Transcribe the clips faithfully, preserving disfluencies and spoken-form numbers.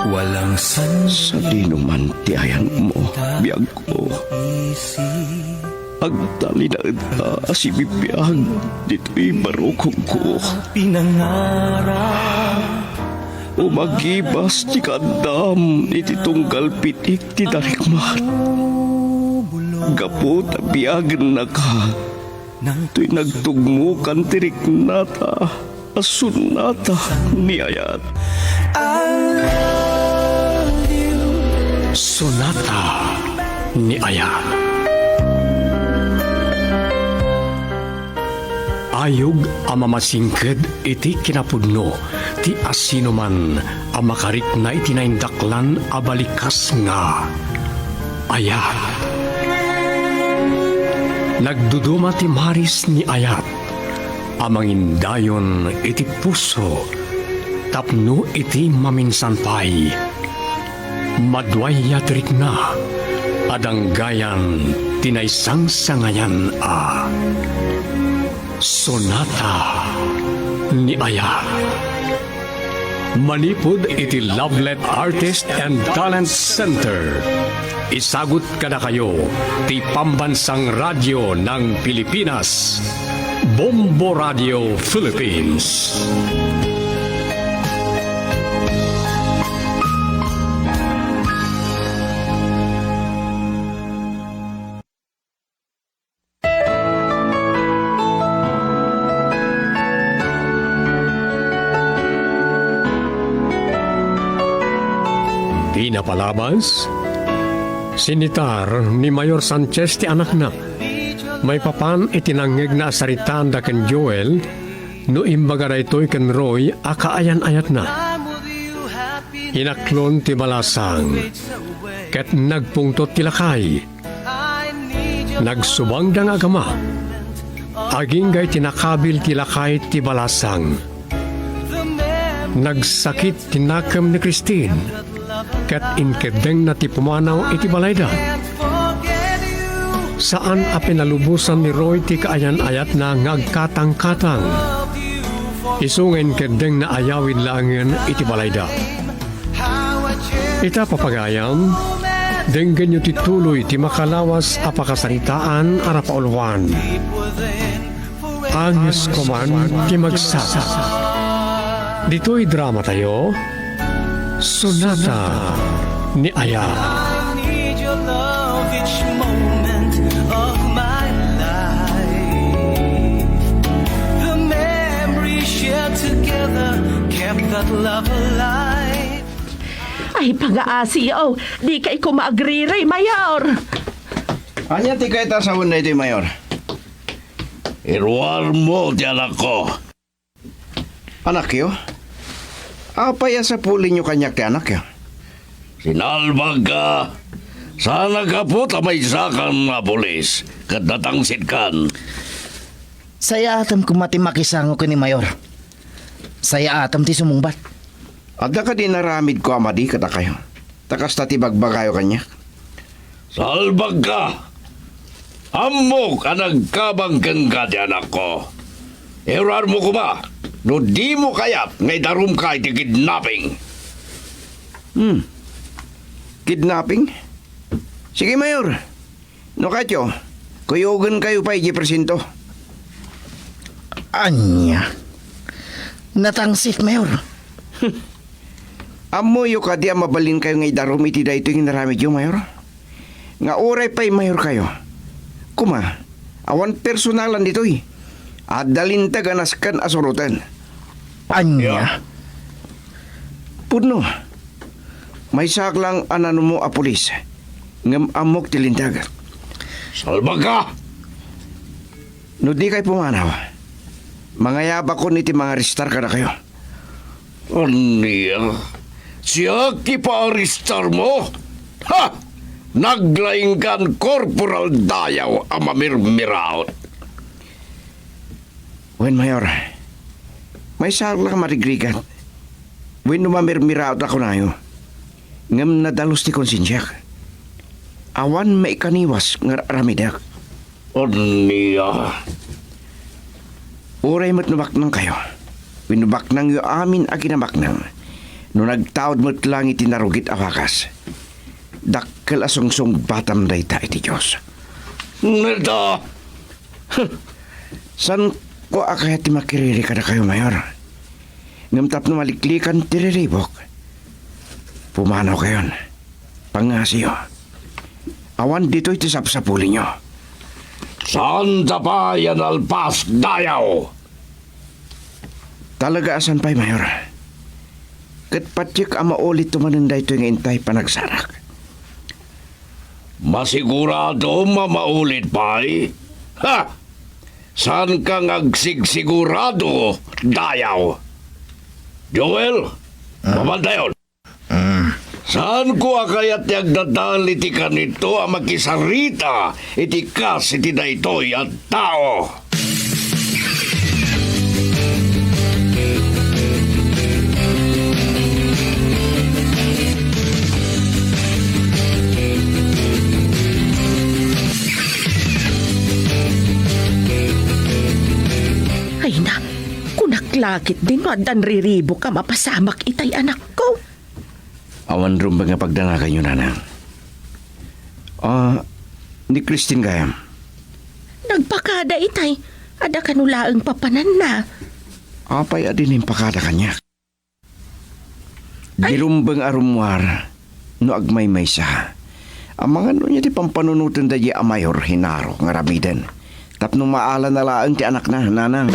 Walang san- Sadino man ti ayanmo, biagko. Agtalinaedka a sibibiag ditoy barukongko. Pinangarap. Umagibas ti kaaddam iti tunggal pitik ti darikmat. Gapu ta biagennaka, toy nagtugmokan ti riknata a sonata ni ayat. I love you. Sonata ni ayat. Ayog a mamasingked iti kinapudno ti asinoman a makarikna iti naindaklan a balikas nga ayat. Nagduduma ti maris ni ayat a mangindayon iti puso tapno iti maminsan pay, maduayat rikna a danggayan ti naisangsangayan a Sonata ni Ayat. Manipud iti Lovelet Artist and Talent Center, isagut kadakayo ti Pambansang Radyo ng Pilipinas, Bombo Radio Philippines. Pinapalabas, sinitar ni Mayor Sanchez ti anakna. Maipapan iti nangngegna a saritaan da ken Joel, no imbaga daytoy ken Roy a kaayan-ayatna. Inaklon ti balasang, ket nagpungtot ti lakay. Nagsubangda nga agama. Agingga iti nakabil ti lakay ti balasang. Nagsakit ti nakem ni Christine, ket inkeddengna ti pumanaw iti balayda. Saan a pinalubosan ni Roy ti kaayan-ayatna nga agkatangkatang. Isu nga inkeddengna a yawid laengen iti balayda. Ita, papagayam, denggenyo ti tuloy ti makalawas a pakasaritaan a napauluan. Angesko man ti magsasao. Ditoy dramatayo, Sonata ni Ayat. I need your love each moment of my life. The memory shared together kept that love alive. Ay, pangaasiyo, dikay koma agriray, Mayor. Ania ti kayat a sawen daytoy, Mayor? Iruarmo ti anakko. Anakyo? Apay a sapulinyo kaniak ti anakyo? Sinalbagka. Saan a gapu ta maysakan a pulis ket natangsitkan. Sayaatem koma ti makisango ken ni Mayor. Sayaatem ti sumungbat. Adda kadi inaramidko a madi kadakayo? Ta kasta ti bagbagayo kaniak. Salbagka! Ammok a nagkabang kenka ti anakko. Iruarmo koma no dimo kayat nga idarumka iti kidnapping. Hmm. Kidnapping? Sige, Mayor. No kayatyo, kuyogenkayo pay idiay presinto. Ania? Natangsit, Mayor. Ammoyo kadi a mabalinkayo nga idarum iti daytoy nga inaramidyo, Mayor? Nga uray pay mayorkayo, koma, awan personalan ditoy. Adda linteg a nasken a suroten. Ania? Pudno. Maysaak lang a nanumo a pulis, ngem ammok ti linteg. Salbagka! No dikay pumanaw, mangayabakon iti mangarestar kadakayo. Ania? Siak ti paarestarmo? Ha! Naglaingkan, Korporal Dayaw a mamirmiraot. Wen, Mayor, maysaak lang a marigrigat wenno mamirmiraot a kunayo, ngem nadalus ti konsensiak. Awan maikaniwas nga ar-aramidek. Ania? Uray met no baknangkayo wenno baknangyo amin a kinamaknang, No nagtaud met lang iti narugit a bakas, dakkel a sungsungbatam dayta iti Dios. Neta! Saanko a kayat ti makiriri kadakayo, Mayor. Ngem tapno maliklikan ti riribuk, pumanawkayon. Pangngasiyo. Awan ditoy ti sapsapulinyo. Saanta pay a nalpas, dayaw! Talaga a saan pay, Mayor. Ket patiek a maulitto manen daytoy nga intay panagsarak. Masiguradom a maulit pay? Ha! Saanka nga agsigsigurado, dayaw? Joel, Ah. Mapantayon. Mm. Saanko a kayat ti agdadal iti kanito a makisarita iti kas iti daytoy a tao? Ay na, kunak la ketdin no addan riribuk a mapasamak itay anakko. Awan rumbeng a pagdanaganyo, nanang. Ah, ni Christine gayam. Nagpakada itay. Adda kano laeng papananna. Apay a dina impakada kaniak? Ay. Di rumbeng a rummuar no agmaymaysa. Amangan no ania ti pampanunoten daydi a Mayor Genaro nga aramiden tapno maala na laeng ti anakna, nanang.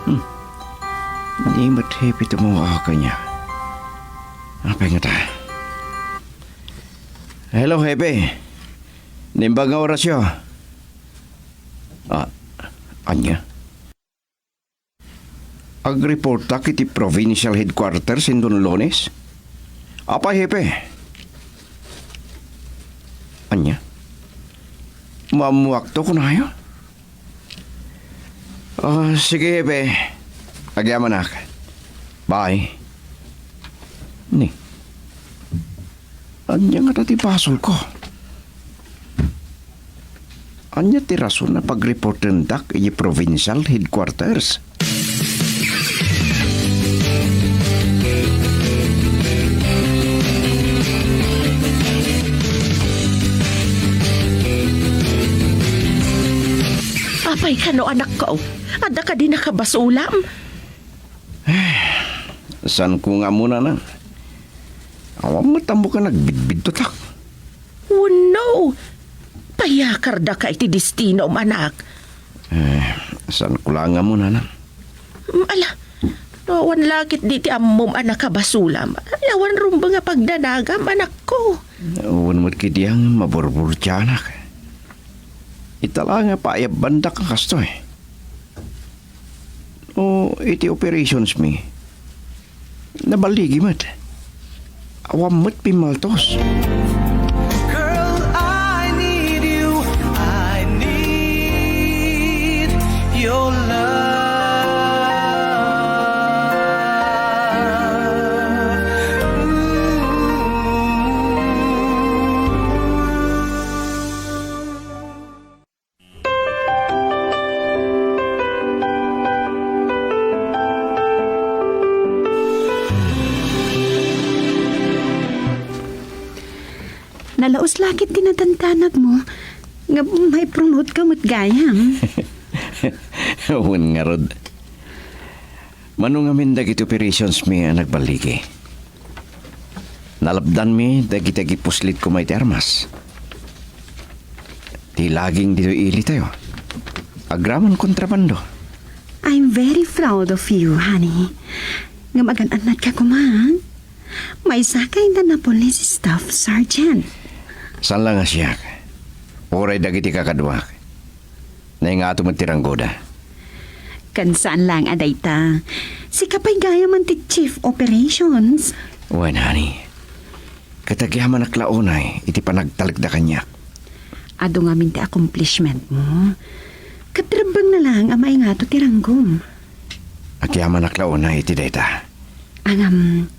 Hmm. Di met Hepe ti mawagan niya. Apay ngata? Hello, Hepe. Naimbag nga orasyo. Ah, ania? Agreportak iti provincial headquarters inton Lunes? Apay, Hepe? Ania? Maammuakto kunayo? Ah, sige, Hepe. Agyamanak. Bye. Ni, ania ngata ti basolko? Ania ti rason a pagreportendak iti provincial headquarters? Apay kano, anakko? Adda kadi nakabasulam? Eh, saanko nga ammo, nanang. Awan met ammok a nagbidbidtotak. Oh no! Payakardaka iti destinom, anak. Eh, saanko la nga ammo, nanang. Mm, ala, no awan la ketdi ti ammom a nakabasulam, ay awan rumbeng a pagdanagam, anakko. Awan met ketdi a maburburtianak. Ita la nga paayabbandak a kastoy. O iti operations mi, naballigi met. Awan met pimmaltos. Girl, I need you. I need your love. Ooh. Nalaus la ketdi ti nadandanagmo nga maipromote ka met gayam. Wen ngarud. Mano ngamin dagiti operations mi a nagballigi. Nalapdanmi dagiti agipuslit koma iti armas. Ti laging ditoy ili tayo, agraman kontrabando. I'm very proud of you, honey. Ngem agan-annadka koma, ha? Maysa ka ita a police staff sergeant. Saan la nga siak. Uray dagiti kakaduak. Naingato met ti ranggoda. Ken saan laeng a dayta. Sika pay gayam ti chief operations. Wen, honey. Ket agyamanak la unay iti panagtalekda kaniak. Adu ngamin ti accomplishment mo. Ket rebbengna laeng a maingato ti ranggom. Agyamanak la unay iti dayta. Ngem,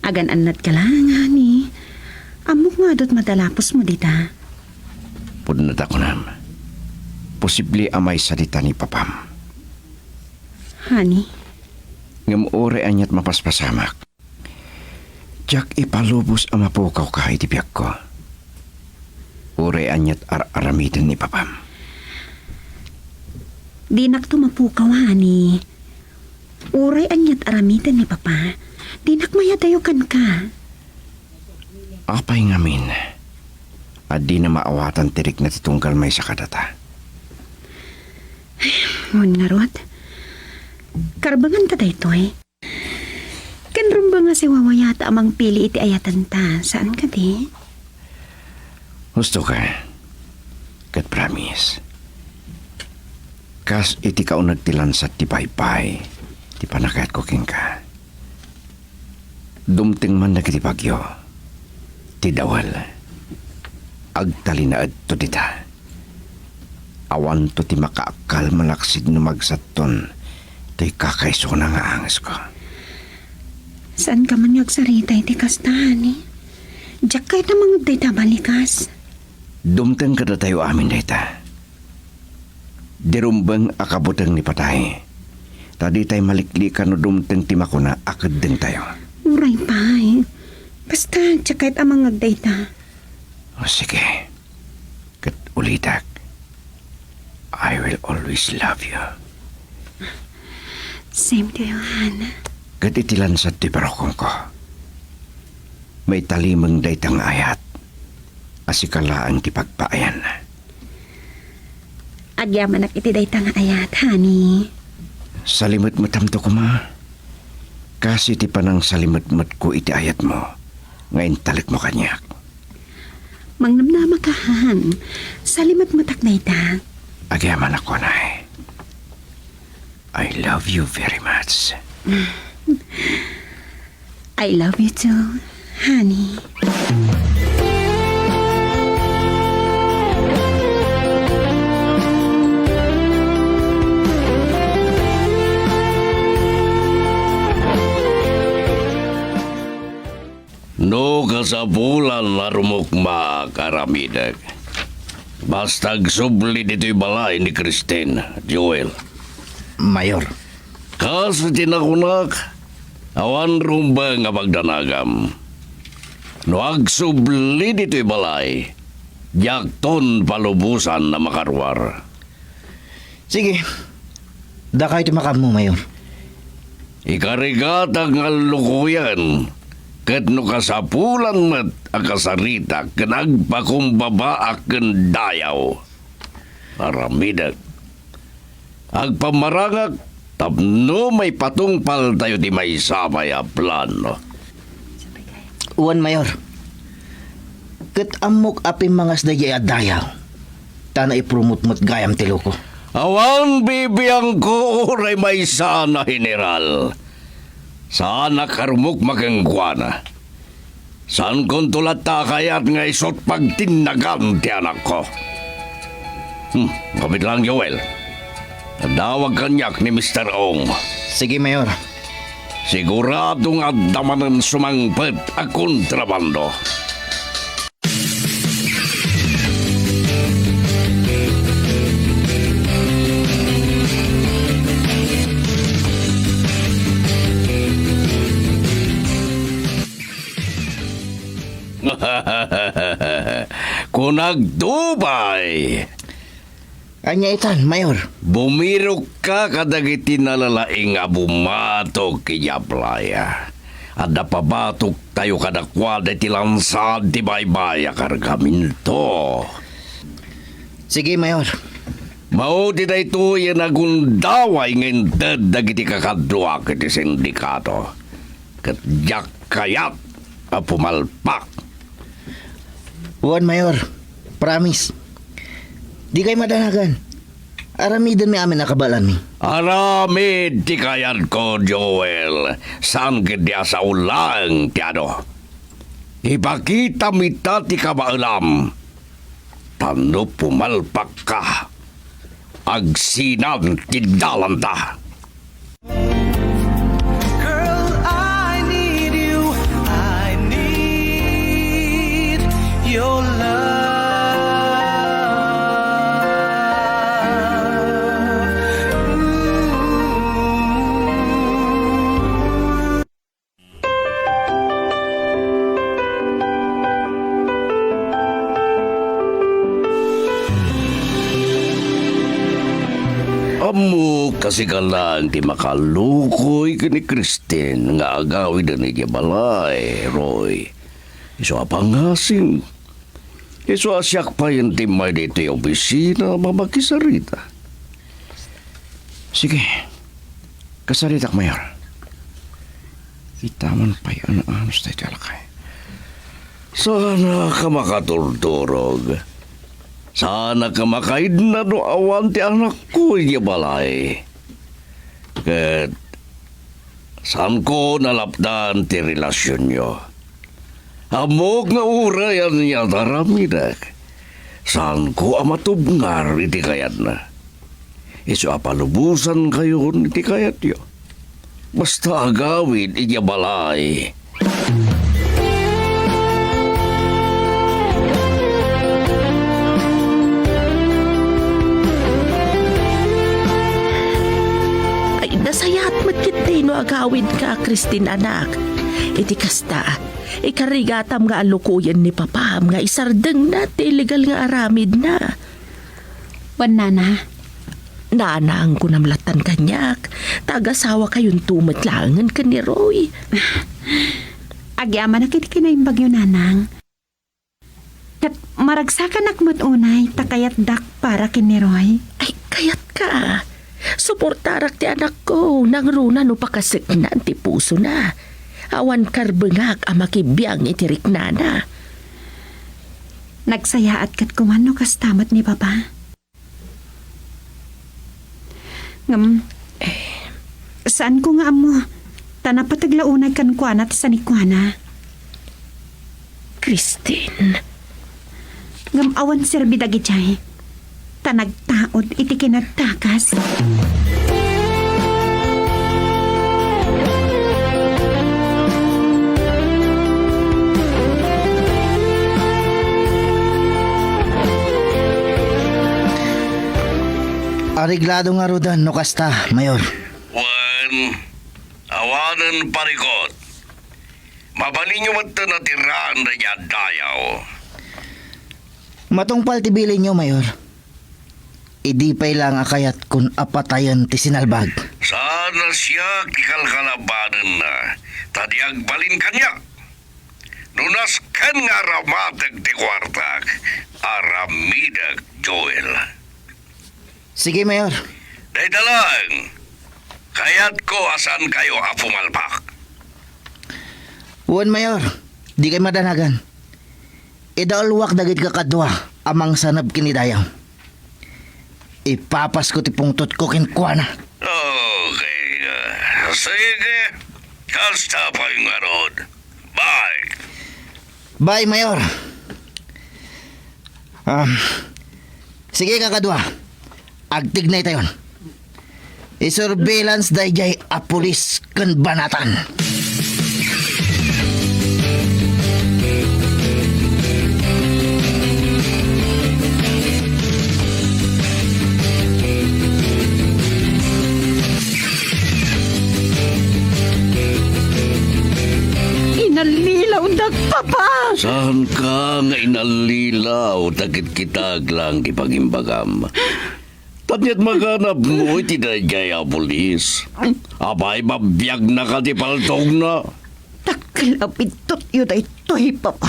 agan-annatka laeng, honey. Ammok nga adu't madalapusmo dita. Pudno ta kunam. Posible a maysa dita ni papam. Honey. Ngem uray ania't mapaspasamak, diak ipalubos a mapukawka iti biagko. Uray ania't ar-aramiden ni papam. Dinakto mapukaw, honey. Uray ania't aramiden ni papa, dinak mayadayo kenka. Apay ngamin a dina maawatan ti rikna ti tunggal maysa kadata? Wen ngarud, karbenganta daytoy. Ken rumbeng a siwawayata a mangpili iti ayatenta, saan kadi? Husto ka, ket promise. Kas iti kauneg ti lansad ti baybay ti pannakayatko kenka, dumteng man dagiti bagyo, ti dawel, agtalinaedto dita. Awanto ti makaakkal malaksid no magsatton toy kakaisuna nga angesko. Saanka man nga agsarita iti kasta, honey. Diak kayat a mangeg dayta a balikas. Dumteng kadatayo amin dayta. Di rumbeng a kabuteng ni patay. Ta ditay maliklikan no dumteng ti makuna a keddengtayo. Uray pay. Basta, diak kayat a mangeg dayta. O, sige. Ket ulitek, I will always love you. Same to you, Hana. Ket iti lansad ti barokongko, maitalimeng dayta nga ayat a sika laeng ti pagpaayanna. Agyamanak iti dayta nga ayat, honey. Salimetmetamto koma, kas iti panangsalimetmetko iti ayatmo nga intalekmo kaniak. Mangnamnama ka, Han. Salimetmetak dayta. Agyamanak unay. I love you very much. I love you too, honey. No kasapulan a rumukmak, aramidek. Basta agsubli ditoy balay ni Christine, Joel. Mayor. Kas ti nakunak, awan rumbeng a pagdanagam. No agsubli ditoy balay, diakton palubosan a makaruar. Sige. Dakay ti makaammo, Mayor. Ikarigatak nga allukoyen, ket no kasapulan met a kasaritak ken agpakumbabaak ken dayaw, aramidek. Agpammarangak tapno maipatungpaltayo ti maysa pay a plano. Wen, Mayor. Ket ammok a pimmangas daydiay a dayaw, ta naiprumot met gayam ti loko. Awan bibiangko uray maysa a general. Saanak a rumukma kenkuana. Saankonto latta a kayat nga isut' pagtinnagan ti anakko. Hmm, kapit lang, Joel. Adawag kaniak ni Mister Ong. Sige, Mayor. Sigurado nga adda manen sumangpet a kontrabando. Kunak, Dubai! Ania itan, Mayor? Bumirokka kadagiti nalalaing a bumatok idiay playa. Adda pabatoktayo kadakuada iti lansad ti baybay a kargaminto. Sige, Mayor. Maudi daytoy a nagundaway nga inted dagiti kakaduak iti sindikato. Ket diak kayat a pumalpak. Wen, Mayor. Promise. Dikay madanagan. Aramidenmi amin a kabaelanmi. Aramid ti kayatko, Joel. Saan ketdi a sao laeng ti adu. Ipakitam ita ti kabaelam. Ta no pumalpakka, agsinan ti dalanta. Sika laeng ti makalukoy ken ni Christine nga agawiden idiay balay, Roy. Isu a pangngasim. Isu a siak payen ti immay ditoy opisina a makisarita. Sige. Kasaritak, Mayor. Itaman pay a naanus daytoy a lakay. Saanak a makaturturog. Saanak a makaidna no awan ti anakko idiay balay. Ket saanko nalapdan ti relasionyo. Ammok nga uray ania ti aramidek, saanko a matubngar iti kayatna. Isu a palubosankayon iti kayatyo. Basta agawid idiay balay. Ay, nasayaat met ketdi no agawidka, Christine, anak. Iti kasta, ikarigatam nga alukoyen ni papam nga isardengna ti illegal nga aramidna. Wen, Nana? Nanang, kunam lattan kaniak, ta agasawakayonto met laengen ken ni Roy. Agyamanak iti kinaimbagyo, Nanang. Ket maragsakanak met unay ta kayatdak para ken ni Roy. Ay, kayatka. Suportarak ti anakko, nangruna no pakaseknan ti pusona. Awan karbengak a makibiang iti riknana. Nagsayaat ket kuman no kasta met ni Papa. Ngem, eh, saanko nga ammo, ta napateg la unay kenkuana ti sanikuana. Christine. Ngem awan serbi dagidiay, ta nagtaud iti kinaddakas. Areglado ngaruden no kasta, Mayor. Wen, awanen parikut. Mabalinyo met ti natiraan daydiay a dayaw. Matungpal ti bilinyo, Mayor. Idi pay laeng a kayatkon a patayen ti sinalbag. Saan a siak ti kalkalabanenna, ta di agbalin kaniak. No nasken nga aramateg ti kuartak, aramidek, Joel. Sige, Mayor. Dayta laeng, kayatko a saankayo a pumalpak. Wen, Mayor, dikay madanagan. Idaulwak dagiti kakadua a mangsaneb ken ni dayaw. Ipapasko ti pungtotko kenkuana. Okay, ah, sige. Kasta pay ngarud. Bye. Bye, Mayor. Um, sige, kakadua. Agtignaytayon. I-surveillance daydiay a pulis ken banatan. Inallilawdak, Papa! Saanka nga inallilaw, ta kitkitag lang ti pangimbagam. Ket ania ti maganabmo iti daydiay a pulis? Apay, mabiagnaka ti paltogna? Dakkel a biddutyo daytoy, Papa.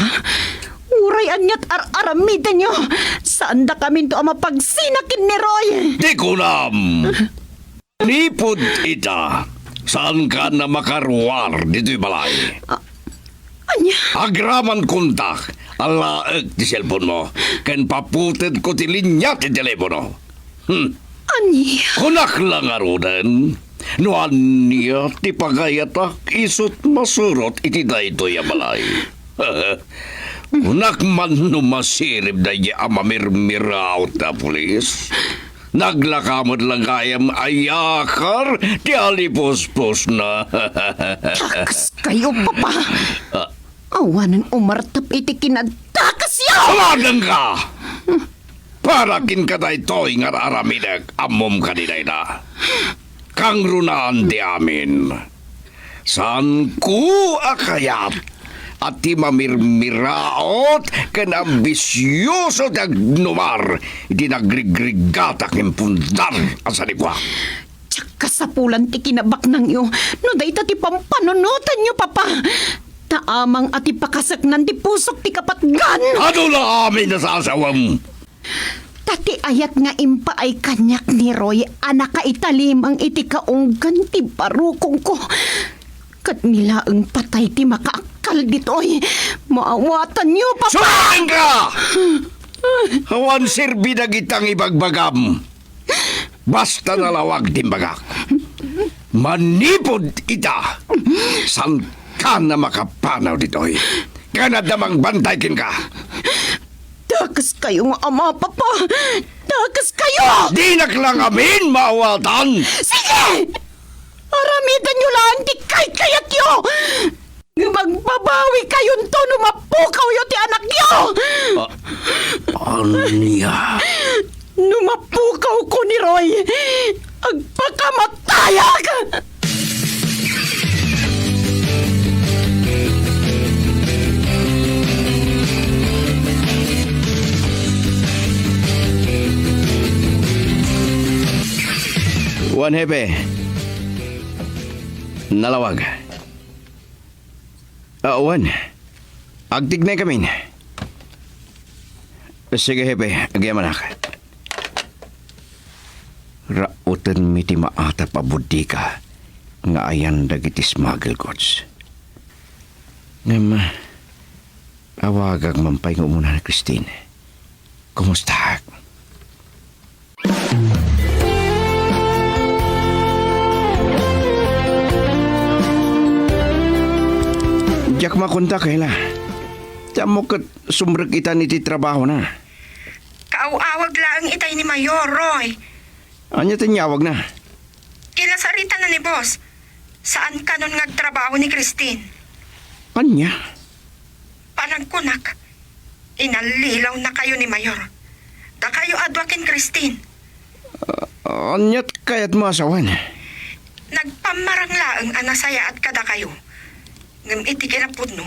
Uray ania ti ar-aramidenyo, saandakaminto a mapagsina ken ni Roy. Ti kunam! Manipud ita, saankan a makaruar ditoy balay. Ah, ania? Agraman kontak, alaek ti cellphone mo, ken paputedko ti linia ti telepono. Hmm. Ania? Kunak la ngaruden, no ania ti pagayatak isut' masurot iti daytoy a balay. Kunak man no masirib daydiay a mamirmiraot a pulis. Naglaka met la gayam a yakar ti alipusposna. Dakaskayo, Papa! Ah. Awanen umartep iti kinadakasyo! Tumadengka! Para kenka daytoy nga ar-aramidek, ammom kadi dayta. Kangrunaan ti amin. Saanko a kayat a ti mamirmiraot ken ambisioso ti agnumar iti nagrigrigatak impundar a sanikua. Diak kasapulan ti kinabaknangyo no dayta ti pampanunotanyo, Papa. Ta amang a ti pakaseknan ti pusok ti kapatgan. Adu la amin a saasawem. Ta ti ayat nga impaay kaniak ni Roy a nakaitalimang iti kaunggan ti barukongko. Ket ni laeng patay ti makaakkal ditoy. Maawatanyo, Papa! Sumangka! Awan serbi dagita nga ibagbagam. Basta nalawag ti imbagak. Manipud ita, saankan a makapanaw ditoy. Ken adda mangbantay kenka. Dakeskayo nga ama, Papa! Dakeskayo! Dinak la ngamin maawatan! Sige! Aramidenyo laeng ti kaykayatyo! Ngem agbabawikayonto no mapukawyo ti anakyo! A-, ania? No mapukawko ni Roy, agpakamatayak! Wen, Hepe. Nalawag. Ah, wen. Agtignay kamin. Sige, Hepe. Agyamanak. Raotenmi ti maatap a bodega nga ayan dagiti smuggle goods. Ngem, awagak man pay nga umuna ni Christine. Kumustaak? Diak makontak, Kayla. Ti ammok ket sumrek itan iti trabahona. Kaaw-awag laeng itay ni Mayor, Roy. Ania ti inyawagna? Kinasaritan na ni boss. Saan kanon nga agtrabaho ni Christine. Ania? Panagkunak, inallilawnakayo ni Mayor. Dakayo a dua ken Christine. Ah, ania ti kayatmo a sawen? Nagpammarang laeng a nasayaat kadakayo. Ngem iti kinapudno,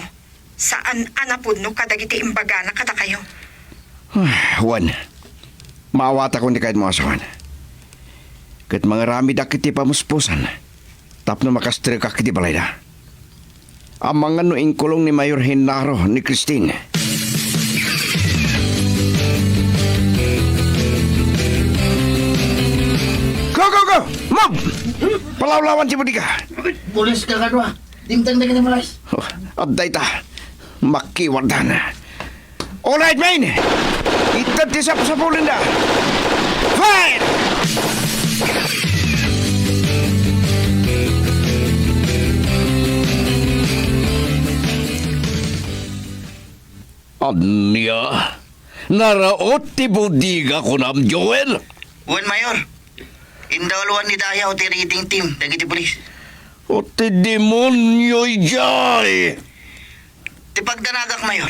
saan a napudno kadagiti imbagana kadakayo. Ah, wen, maawatakon ti kayatmo a sawen. Ket mangaramidak iti pamuspusan tapno makastrekak iti balayda. Amangan no inkulong ni Mayor Genaro ni Christine. Go, go, go! Move! Palawlawan ti bodega! Pulis ka kadua. Dimteng dagiti pulis. Oh, adda ita. Makiwardan. All right, men! Ited ti sapsapulenda! Fire! Ania? Naraot ti bodega kunam, Joel? Wen, Mayor. Indaluan ni Dayaw ti raiding team dagiti pulis. O ti demonio idiay! Ti pagdanagak, Mayor,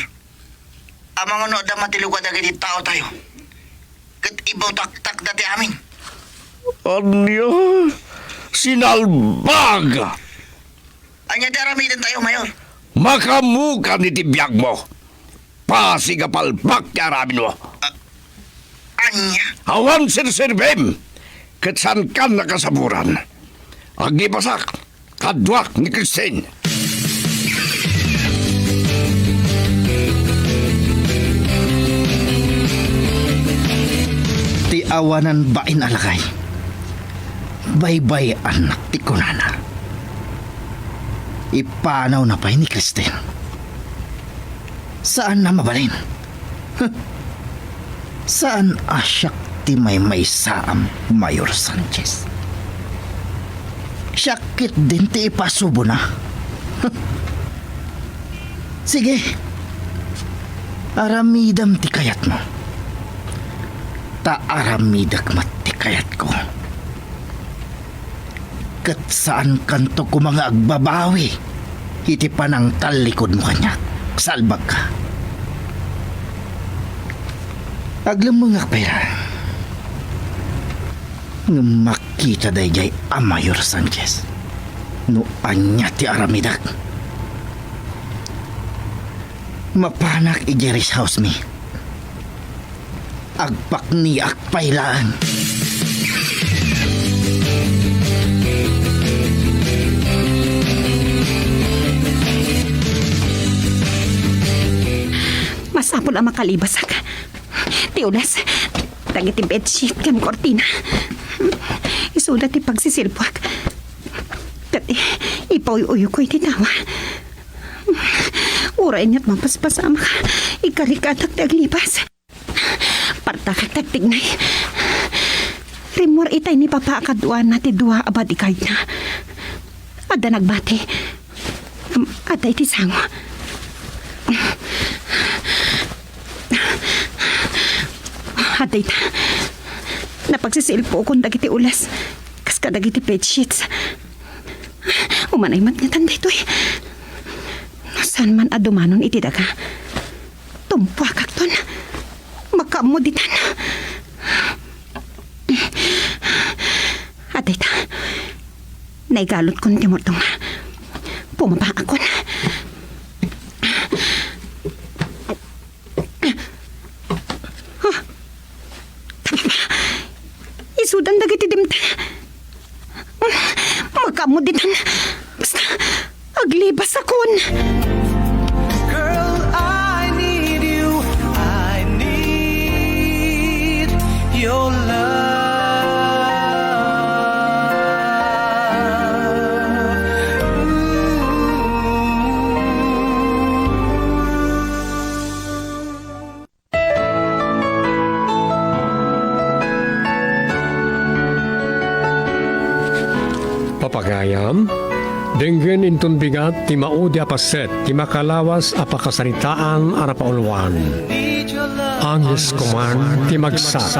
amangan no adda matilog kadagiti taotayo ket ibutaktakda ti amin. Ania? Sinalbag! Ania ti aramidentayo, Mayor? Makamukan iti biagmo. Pasig a palpak ti aramidmo. A-, ania? Awan serserbim, ket saankan a kasapulan. Aglipasak, kaduak ni Christine. Ti awanan bain a lakay. Baybay-annak ti kunana. Ipanawna pay ni Christine. Saan a mabalin. Saan a siak ti maymaysaam, Mayor Sanchez. Siak ketdin ti ipasubona. Sige. Aramidem ti kayatmo. Ta aramidek met ti kayatko. Ket saankanto koma nga agbabawi iti panangtallikudmo kaniak. Salbagka. Aglemmengak pay la. Ngem makita daydiay a Mayor Sanchez no ania ti aramidek. Mapanak idiay rest house mi. Agpakniak pay laeng. Sapul a makalibasak. Ti ules, dagiti bedsheet ken kurtina. Isuda ti pagsisilpuak. Ket i-, ipauyuyokoy ti tawa. Uray ania't mapaspasamak, ikarikatak ti aglibas. Partakak ti agtignay. Rimmuar itay ni Papa a kaduana ti dua a bodyguardna. Adda nagbati. Am, adda iti sango. Adda ita. Napagsisilpukon dagiti ules. Kas kadagiti bedsheets. Umanay met ngatan daytoy. No saan man a dumanon iti daga, tumpuakakton. Makaammo ditan. Adda ita. Naigalutkon ti murdongna. Pumapaakon. Huh? Isudan dagiti dimteng. Makaammo ditan. Basta, aglibasakon. Girl, I need you. I need your love. Ooh. Papagayam, denggen inton bigat ti maudi a paset ti makalawas a pakasaritaan a napauluan. Angis koman ti magsat.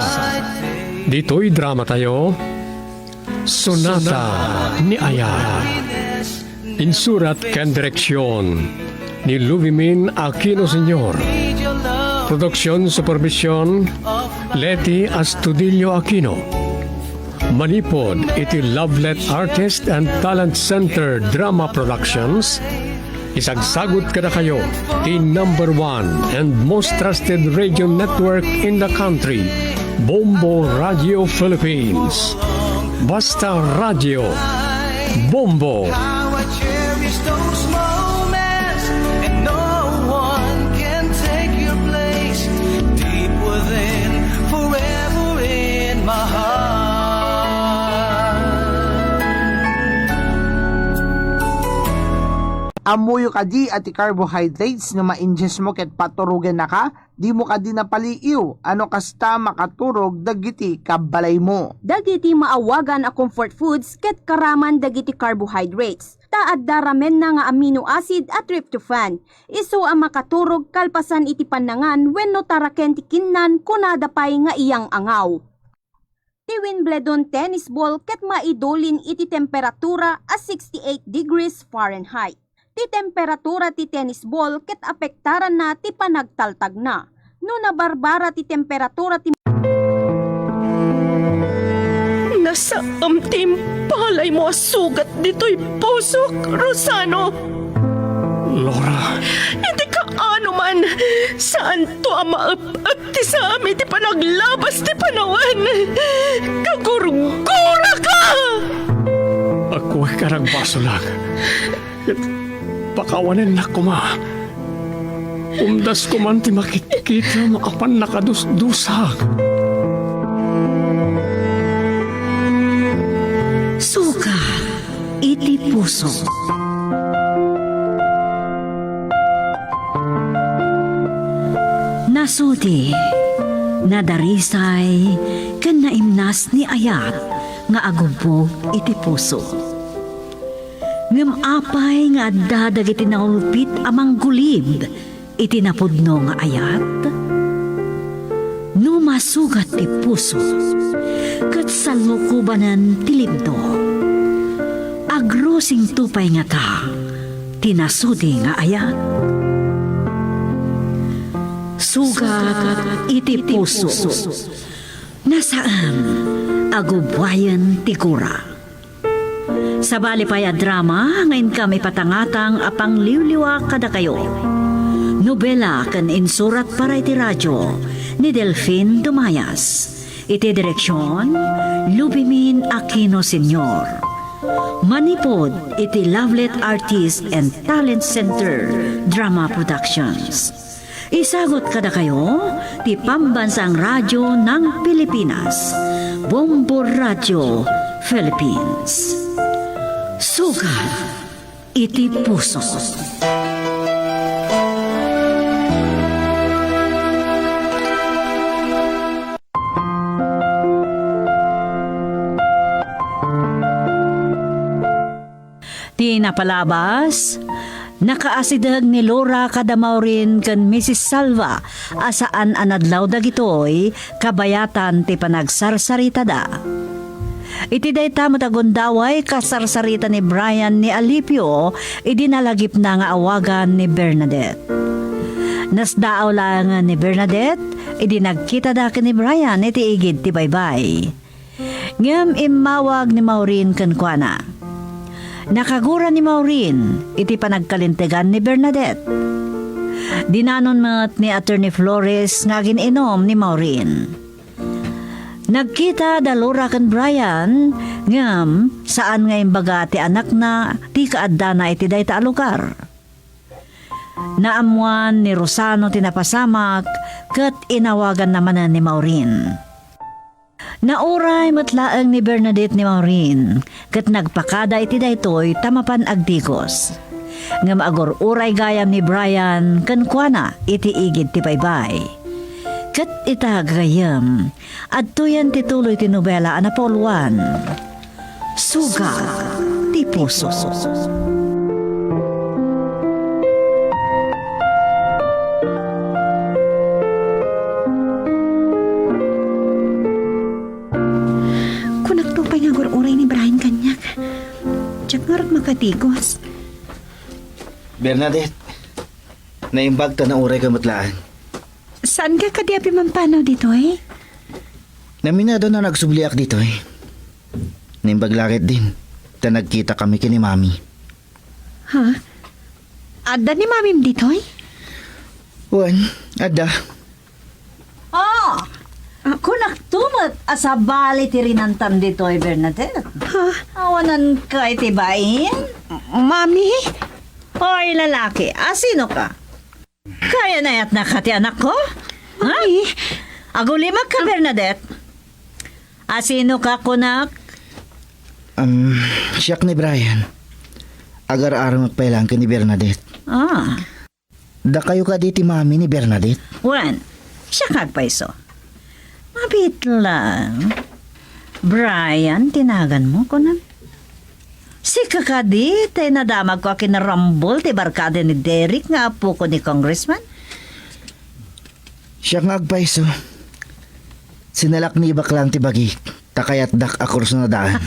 Ditoy dramatayo, Sonata ni Ayat. Insurat ken direksion ni Lubimin Aquino Senior. Production supervision, Leti Astudillo Aquino. Manipud iti Lovelet Artist and Talent Center Drama Productions, isagsagut kadakayo ti number one and most trusted radio network in the country, Bombo Radio Philippines. Basta Radio, Bombo. How I cherish those moments, and no one can take your place. Deep within, forever in my heart. Ammoyo kadi a ti carbohydrates no ma-ingest mo ket paturogennaka, dimo kadi napaliiw a no kasta makaturog dagiti kabbalaymo. Dagiti maawagan a comfort foods ket karaman dagiti carbohydrates, ta adda ramenna nga amino acid a tryptophan, isu a makaturog kalpasan iti pannangan wenno taraken ti kinnan, kunada pay nga iyang-angaw. Ti Wimbledon tennis ball ket maidulin iti temperatura a sixty-eight degrees Fahrenheit. Ti temperatura ti tennis ball ket apektaranna ti panagtaltagna. No nabarbara ti temperatura ti Nasaem ti impalaymo a sugat ditoy pusok, Rosano. Laura. Iti kaano man, saanto a maep-ep ti saam iti panaglabas ti panawen. Kagurguraka! Agkuek a nagbasolak. Ket pakawanennak koma. Umdas koman ti makitkitam a pannakadusdusak. Sugat iti puso. Nasudi, nadarisay, ken naimnas ni Ayat nga agubbog iti puso. Ngem apay nga adda dagiti naulpit a manggulib iti napudno nga ayat? No masugat ti puso ket sallukobanen ti libno, agrusingto pay ngata ti nasudi nga ayat? Sugat iti puso. Nasaem a gubbuayen ti gura. Sabali pay a drama nga inkam ipatangatang a pangliwliwa kadakayo. Nobela ken insurat para iti radio ni Delfin Dumayas. Iti direksion, Lubimin Aquino Senior. Manipud iti Lovelet Artist and Talent Center Drama Productions. Isagut kadakayo ti Pambansang Radio ng Pilipinas, Bombo Radio Philippines. Sugal iti puso. Ti napalabas, nakaasideg ni Laura kada Maureen ken Missus Salva a saan a nadlaw dagitoy kabayatan ti panagsarsaritada. Iti dayta met a gundaway, kasarsarita ni Brian ni Alipio idi nalagipna nga awagan ni Bernadette. Nasdaaw laengen ni Bernadette idi nagkitada ken ni Brian iti igid ti baybay. Ngem immawag ni Maureen kenkuana. Nakagura ni Maureen iti panagkalintegan ni Bernadette. Dinanon met ni Attorney Flores nga agin-inom ni Maureen. Nagkita da Laura ken Brian, ngem saan nga imbaga ti anakna ti kaaddana iti dayta a lugar. Naammoan ni Rosano ti napasamak ket inawaganna manen ni Maureen. Nauray met laeng ni Bernadette ni Maureen ket nagpakada iti daytoy ta mapan agdigos. Ngem agur-uray gayam ni Brian kenkuana iti igid ti baybay. Ket ita, gagayyem, adtoyen ti tuloy ti nobela a napauluan. Sugal ti puso. Kunakto pay nga agur-uray ni Brian kaniak. Diak ngarud makadigos. Bernadette, naimbag ta naurayka met laeng. Saanka kadi a pimampanaw ditoy? Naminado nga nagsubliak ditoy. Naimbag la ketdin ta nagkitakami ken ni Mami. Ha? Adda ni Mamim ditoy? Wen, adda. Ah! Kunakto met a sabali ti rinantam ditoy, Bernadette. Ha? Awananka iti bain? Mami? Oy, lalaki, asinoka? Kayanayatnaka ti anakko? Ha? Mami? Agulimekka, Bernadette. Asinoka, kunak? Um, siak ni Brian. Agar-aramek pay laeng ken ni Bernadette. Ah. Dakayo kadi ti mami ni Bernadette? Wen, siak nga agpayso. Mabiit laeng. Brian ti naganmo, kunam? Sika kadi ti nadamagko a kinarambol ti barkada ni Derek nga apoko ni Congressman? Siak nga agpayso. Sinalaknibak laeng ti bagik ta kayatdak a kursunadaan.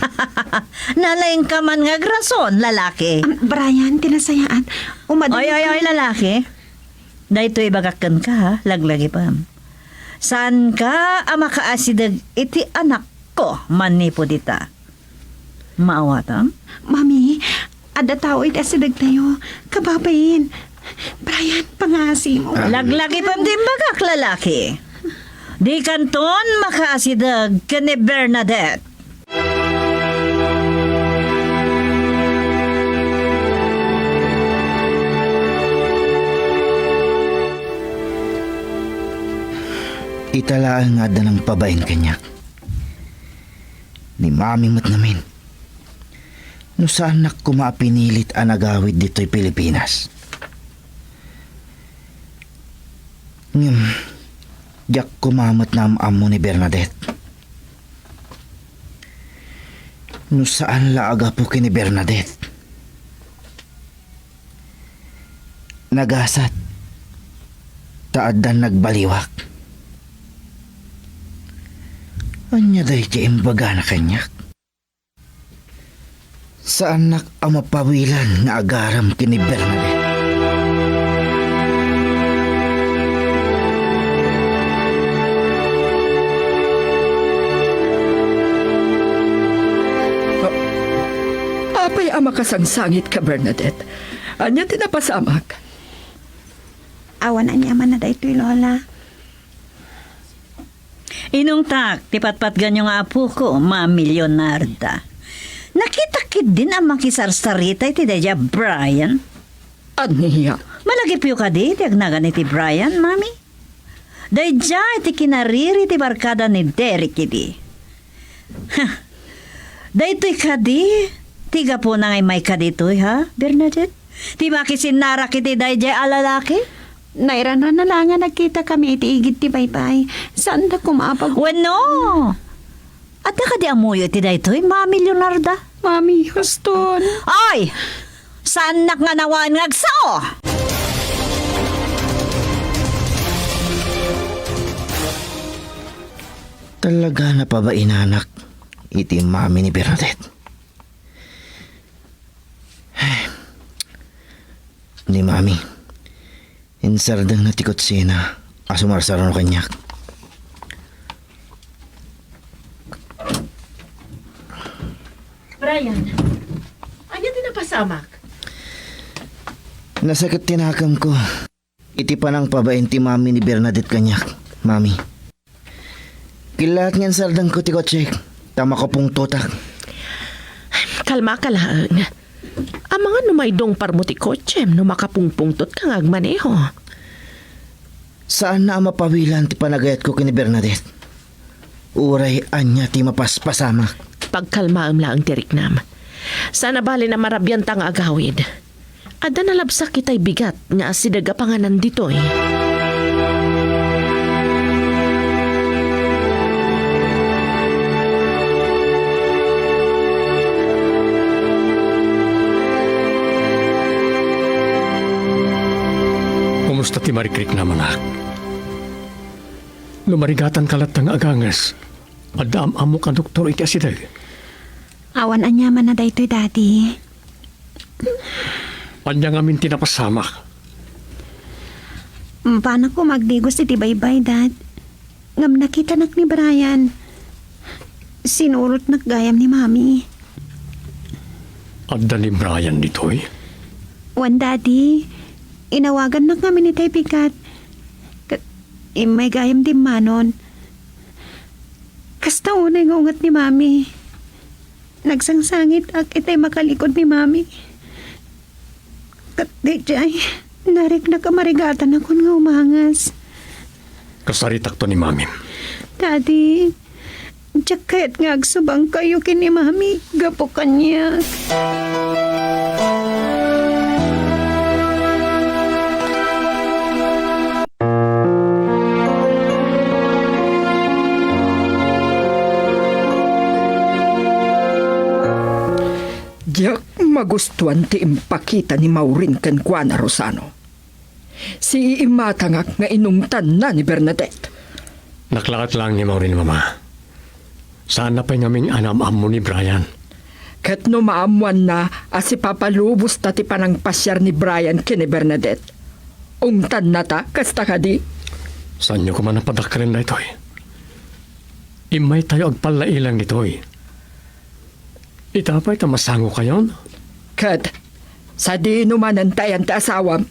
Nalaingka man nga agrason, lalaki. Am, Brian, ti nasayaat. Umadayo Oy, oy, ka. Oy, lalaki. Daytoy ibagak kenka, ha? Laglagipem. Saanka a makaasideg iti anakko manipud ita? Maawatam? Mami, adda tao iti asidegtayo. Kababain. Brian, pangaasimo. Laglagipem ti imbagak, lalaki. Dikanton makaasideg ken ni Bernadette. Ita laeng nga adda nangpabain kaniak. Ni Mami met ngamin. No saannak koma a pinilit a nagawid ditoy Pilipinas. Ngem, diak koma met naam-ammo ni Bernadette. No saan la a gapu ken ni Bernadette. Nagasat ta addan nagbaliwak. Ania daydiay imbagana kaniak? Saannak a mapawilan nga agarem ken ni Bernadette. A-, apay a makasangsangitka, Bernadette? Ania ti napasamak? Awan aniamanna daytoy, Lola. Inungtak ti patpatganyo nga apoko, Mami Leonarda. Nakitak ketdin a makisarsarita iti daydiay a Brian. Ania? Tagipyo kadi ti agnagan iti Brian, Mami? Daydiay ti kinariri ti barkada ni Derek idi. Ha! Daytoy kadi ti gapuna nga immay kaditoy, ha, Bernadette? Ti makisinnarak iti daydiay a lalaki? Nairana la nga nagkitakami iti igid ti baybay. Saandak koma a pag- Wenno! Adda kadi ammoyo iti daytoy, Mami Leonarda? Mami Houston. Ay! Saannak nga nawan nga agsao! Talaga napabainanak iti mami ni Bernadette. Ni Mami, insardengna ti kutsina a sumarsarano kaniak. Brian, ania ti napasamak? Nasakit ti nakemko iti panangpabain ti mami ni Bernadette kaniak, Mami. Kellaat nga insardengko ti kotsek ta makapungtotak. Kalmaka laeng. Amangan no maidungparmo ti kotsem no makapungpungtotka nga agmaneho. Saanna a mapawilan ti panagayatko ken ni Bernadette. Uray ania ti mapaspasamak. Pagkalmaem laeng ti riknam. Saan a bale a marabianta nga agawid. Adda nalabsak itay bigat nga asideg a panganan ditoy. Kumusta ti marikriknam, anak? No marigatanka latta nga aganges, adda am-ammok a doktor iti asideg? Awan aniaman a daytoy, Daddy. Ania ngamin ti napasamak? Panak koma agdigos iti baybay, Dad. Ngem nakitanak ni Brian. Sinurotnak gayam ni Mami. Adda ni Brian ditoy? Wen, Daddy. Inawagannak ngamin itay bigat. Ket immay gayam dimmanon. Kasta unay nga unget ni Mami. Nagsangsangitak itay makalikod ni Mami. Ket daydiay, nariknak a marigatanakon nga umanges. Kasaritakto ni Mamim. Daddy, diak kayat nga agsubangkayo ken ni Mami gapu kaniak. Diak magustuan ti impakita ni Maureen kenkuana, Rosano. Siimatangak nga inungtanna ni Bernadette. Naklaat laeng ni Maureen, Mama. Saanna pay ngamin a naam-ammo ni Brian. Ket no maammoanna a sipapalubosta ti panangpasiar ni Brian ken ni Bernadette, ungtannata, kasta kadi? Saanyo koma a padakkelen daytoy? Immaytayo agpallailang ditoy. Ita pay ta masangokayon? Ket sadino manen ti ayan ti asawam?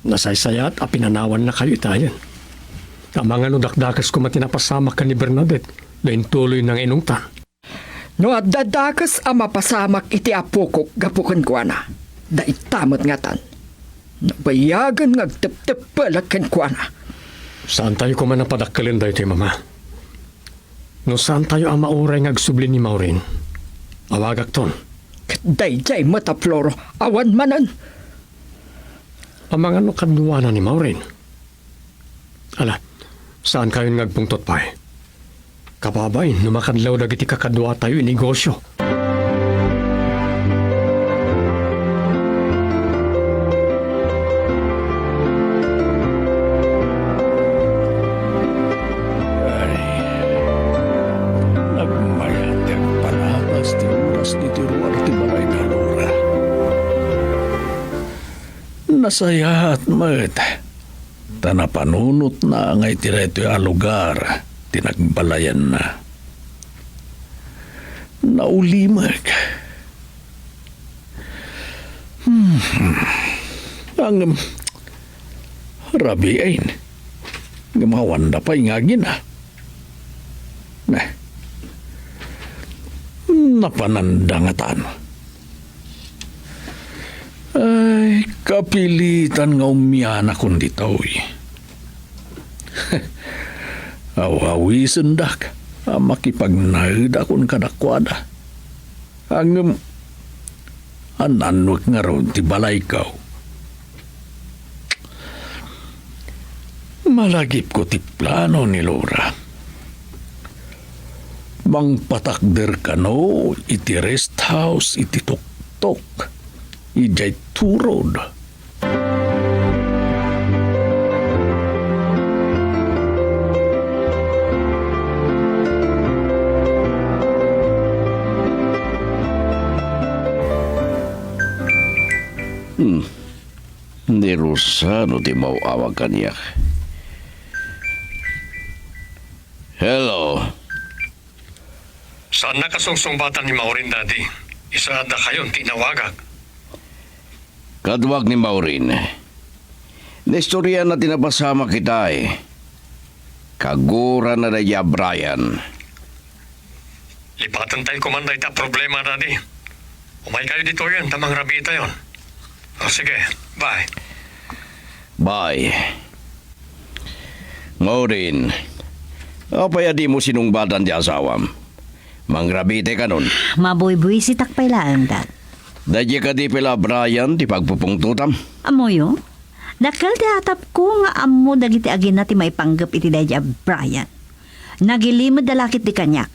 Nasaysayaat a pinanawannakayo itayen. Amangan no dakdakes koma ti napasamak ken ni Bernadette, no intuloyna nga inungtan. No adda dakes a mapasamak iti apokok gapu kenkuana, dayta met ngatan. Nabayagen nga agtepteppelek kenkuana. Saantayo koma a padakkelen daytoy, Mama. No saantayo a mauray nga agsubli ni Maureen, awagakton. Ket daydiay met a Floro, awan manen. Amangan no kaduana ni Maureen. Ala, saankayon nga agpungtot pay? Kababain no makadlaw dagiti kakaduatayo a negosio. Ay, nagmayat ti agpalatas ti oras ditoy ruar ti balay ni Alora. Nasayaat met ta napanunotna nga iti daytoy a lugar ti nagbalayanna. Naulimek. Hmm. Ngem, rabiin. Ngem awanda pay nga agina. Nah. Napananda ngatan. Ah, Kapilitan nga umianakon ditoy. Aw-awisendak a makipagnaedakon kadakuada. Ngem, ananwek ngarud ti balayko. Malagipko ti plano ni Laura. Mangpatakder kano iti rest house iti tuktok idiay Turod. Hmm. Ni Rosano ti maw-awag kaniak. Hello? Saannak a sungsungbatan ni Maureen, Daddy. Isa a dakayon ti inawagak. Kaduak ni Maureen. Naistoriana ti napasamak itay. Kagurana daydi a Brian. Lipatentayo koman dayta a problema, Daddy. Umaykayo ditoyen ta mangrabitayon. O, sige. Bye. Bye. Maureen, apay a dimo sinungbatan ti asawam? Mangrabite kanon? Mabuybuisitak pay laeng, Dad. Daydi kadi pay la a Brian ti pagpupungtotam? Ammoyo? Dakkel ti atapko nga ammo dagiti agina ti maipanggep iti daydi a Brian. Nagilimedda la ketdi kaniak.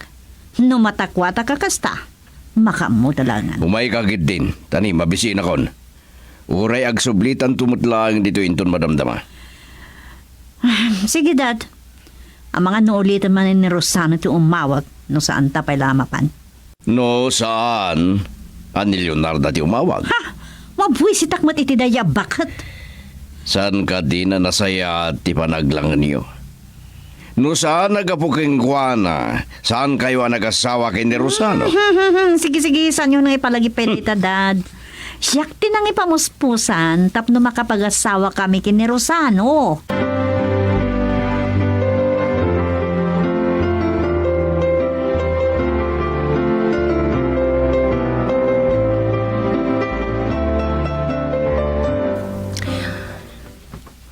No matakuatak a kasta, makaammoda laengen. Umayka ketdin, ta ni, mabisinakon. Uray agsublitanto met laeng ditoy inton madamdama. Sige, Dad. Amangan no uliten manen ni Rosano ti umawag no saanta pay la a mapan. No saan a ni Leonarda ti umawag. Ha! Mabuisitak met iti daydi a baket. Saan kadi a nasayaat ti panaglangenyo? No saan a gapu kenkuana, saankayo a nagasawa ken ni Rosano? Sige, sige, saanyo nga ipalagip pay dayta, Dad. Siak ti nangipamuspusan tapno makapagasawa kami ken ni Rosano.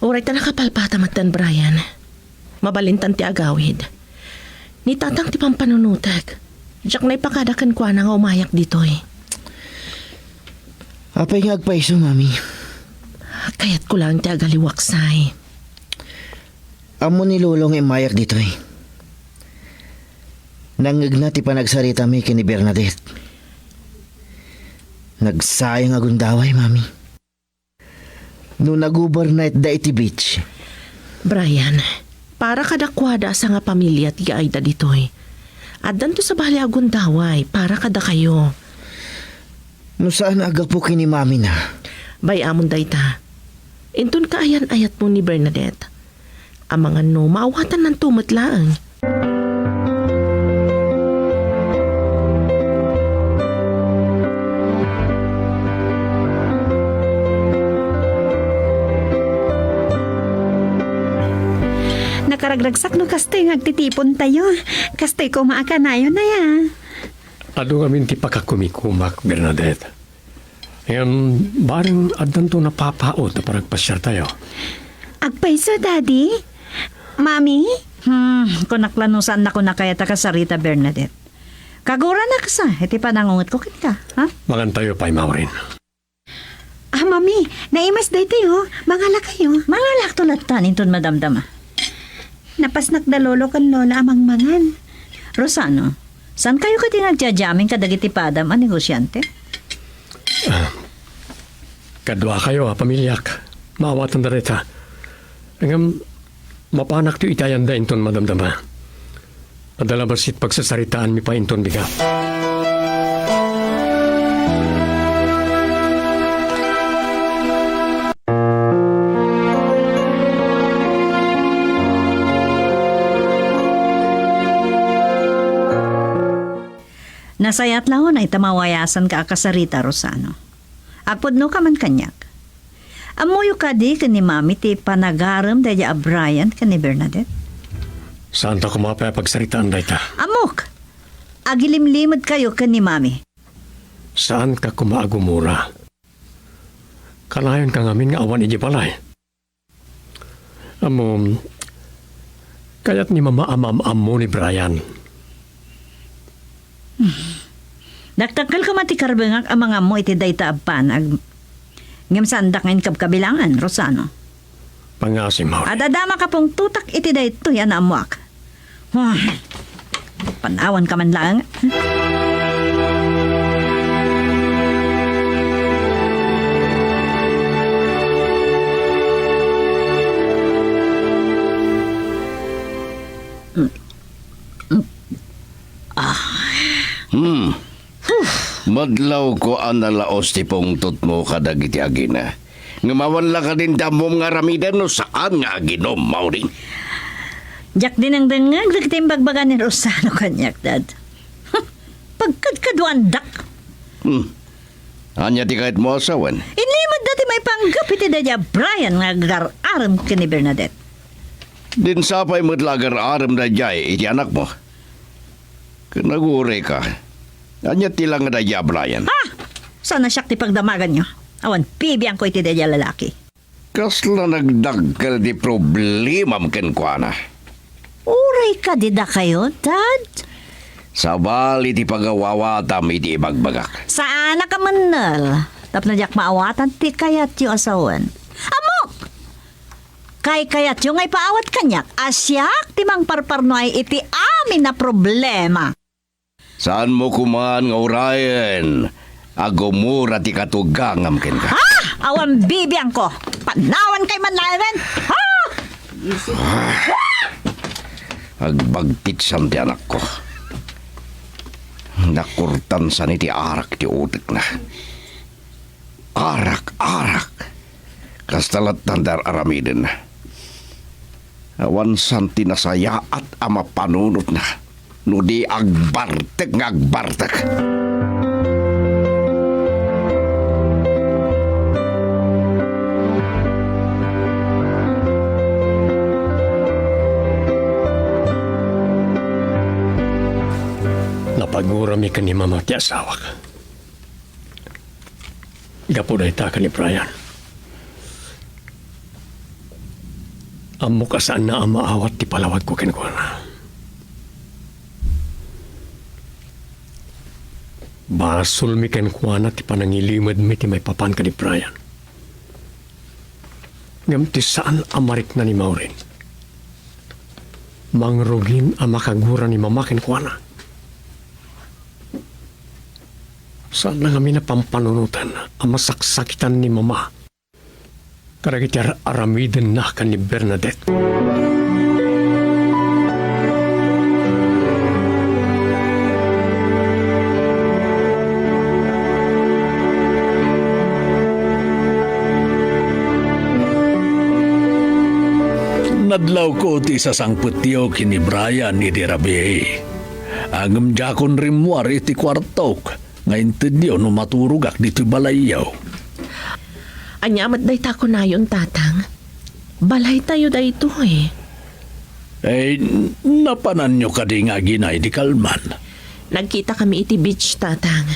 Uray ta nakapalpata metten, Brian. Mabalintan ti agawid. Ni tatang ti pampanunotek. Diak naipakada kenkuana nga umayak ditoy. Apay nga agpayso, Mami? Kayatko laeng ti agaliwaksay. Ammo ni Lolo nga immayak ditoy. Nangngegna ti panagsaritami ken ni Bernadette. Nagsayang a gundaway, Mami. No nag-overnight da iti beach. Brian, para kadakuada a sangapamilia ti yaayda ditoy. Addanto sabali a gundaway para kadakayo. No saan a gapu ken ni Mami na? Bay-amon dayta. Inton kaayan-ayatmo ni Bernadette. Amangan no maawatannanto met laeng. Nakaragragsak no kastoy nga agtitipontayo. Kastoy koma a kanayon aya. Adu ngamin ti pakakumikumak, Bernadette. Ngem, bareng addanto napapaut a panagpasiartayo. Agpayso, Daddy? Mami? Hmm, kunak la no saannakon a kayat a kasarita, Bernadette. Kaguranak sa iti panangungetko kenka, ha? Mangantayo pay, Maureen. Ah, Mami, naimas daytoy, oh. Mangalakayo. Mangalakto lattan inton madamdama. Napasnak da Lolo ken Lola a mangmangan. Rosano, saankayo kadi nga agjajamming kadagiti padam a negosiante? Ah, kaduakayo a pamiliak. Maawatanda dayta. Ngem, mapanakto iti ayanda inton madamdama. Adda la bassit pagsasaritaanmi pay inton bigat. Nasayaat la unay ta mawayasanka a kasarita, Rosano. Agpudnoka man kaniak. Ammoyo kadi ken ni Mami ti panagarem daydi a Brian ken ni Bernadette? Saanta koma pay a pagsaritaan dayta. Ammok! Agilimlimedkayo ken ni Mami. Saanka koma a gumura. Kanayonka ngamin nga awan idiay balay. Ammom, kayat ni Mama a maam-ammo ni Brian. Dakdakkel koma ti karbengak a mangammo iti dayta a banag. Ngem saandak nga inkabkabilangan, Rosano. Pangasim, Maureen. Adda makapungtotak iti daytoy a naammoak. Hmm. Panawanka man laeng. Hmm. Madlawko a nalaos ti pungtotmo kadagiti agina. Ngem awan la kadin ti ammom nga aramiden no saan nga aginom, Maureen. Diak dinengdengngeg dagiti imbagbaga ni Rosano kaniak, Dad. Pagkadkaduandak. Hmm. Ania ti kayatmo a sawen? Inlimedda ti maipanggep iti daydiay a Brian nga agar-arem ken ni Bernadette. Din sapay met la agar-arem daydiay iti anakmo. Ken agurayka. Ania ti la nga daydiay a Brian? Ha! Saan a siak ti pagdamaganyo? Awan bibiangko iti daydiay a lalaki. Kasla nagdakkel ti problemam kenkuana. Uray kadi dakayo, Dad? Sabali ti pagawawatam iti ibagbagak. Saanak a mennel, tapno diak maawatan ti kayatyo a sawen. Ammok! Kaykayatyo nga ipaawat kaniak a siak ti mangparparnuay iti amin a problema. Saanmo koman nga urayen a gumura ti katugangam kenka? Ha? Awan bibiangko! Panawankayo man laengen! Ha? Agbagtit san ti anakko. Nakurtansan iti arak ti utekna. Arak, arak. Kasta latta ti ar-aramiden. Awan san ti nasayaat a mapanunotna no di agbartek nga agbartek. Napagurami ken ni Mama ti asawak. Gapu dayta ken ni Brian, ammok a saanna a maawat ti palawagko kenkuana. Basolmi kenkuana ti panangilimedmi ti maipapan ken ni Brian. Ngem ti saan a marikna ni Maureen, mangrugin a makagura ni Mama kenkuana. Saanna ngamin a pampanunoten a masaksakitan ni Mama kadagiti ar-aramidenna ken ni Bernadette. Nadlawko ti sasangpetyo ken ni Brian idi rabii. Ngem diakon rimmuar iti kuartok nga intedyo no maturogak ditoy balayyo. Ania met dayta kunayon, Tatang? Balaytayo daytoy. Eh, napananyo kadi nga agina idi kalman? Nagkitakami iti beach, Tatang.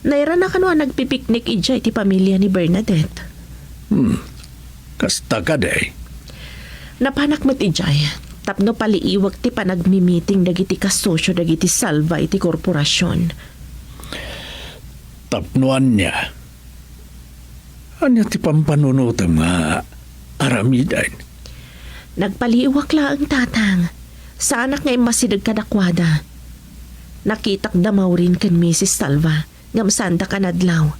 Nairana kano a nagpipiknik idiay ti pamilia ni Bernadette. Hmm. Kasta kadi? Napanak met idiay tapno paliiwek ti panagmimiting dagiti kasosio dagiti Salva iti korporasion. Tapno ania? Ania ti pampanunotem nga aramiden? Nagpaliiwak laeng, Tatang. Saanak nga immasideg kadakuada. Nakitak da Maureen ken Misis Salva, ngem saandak a nadlaw.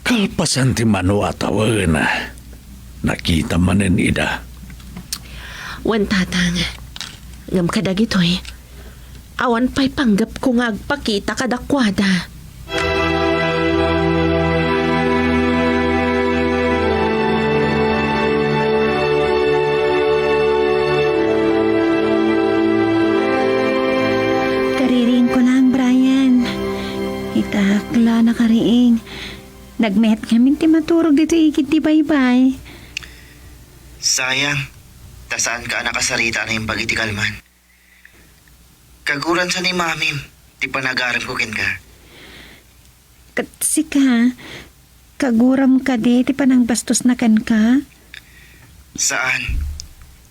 Kalpasan ti mano a tawen, nakita manen ida. Wen, Tatang. Ngem kadagitoy, awan pay panggepko nga agpakita kadakuada. Kaririingko laeng, Brian. Itaak la nakariing. Nagmeet ngamin ti maturog ditoy igid ti baybay. Sayang, ta saanka a nakasarita a naimbag iti kalman. Kaguran sa ni Mamim ti panagaremko kenka. Ket sika, Kaguram kadi ti panangbastosna kenka? Saan.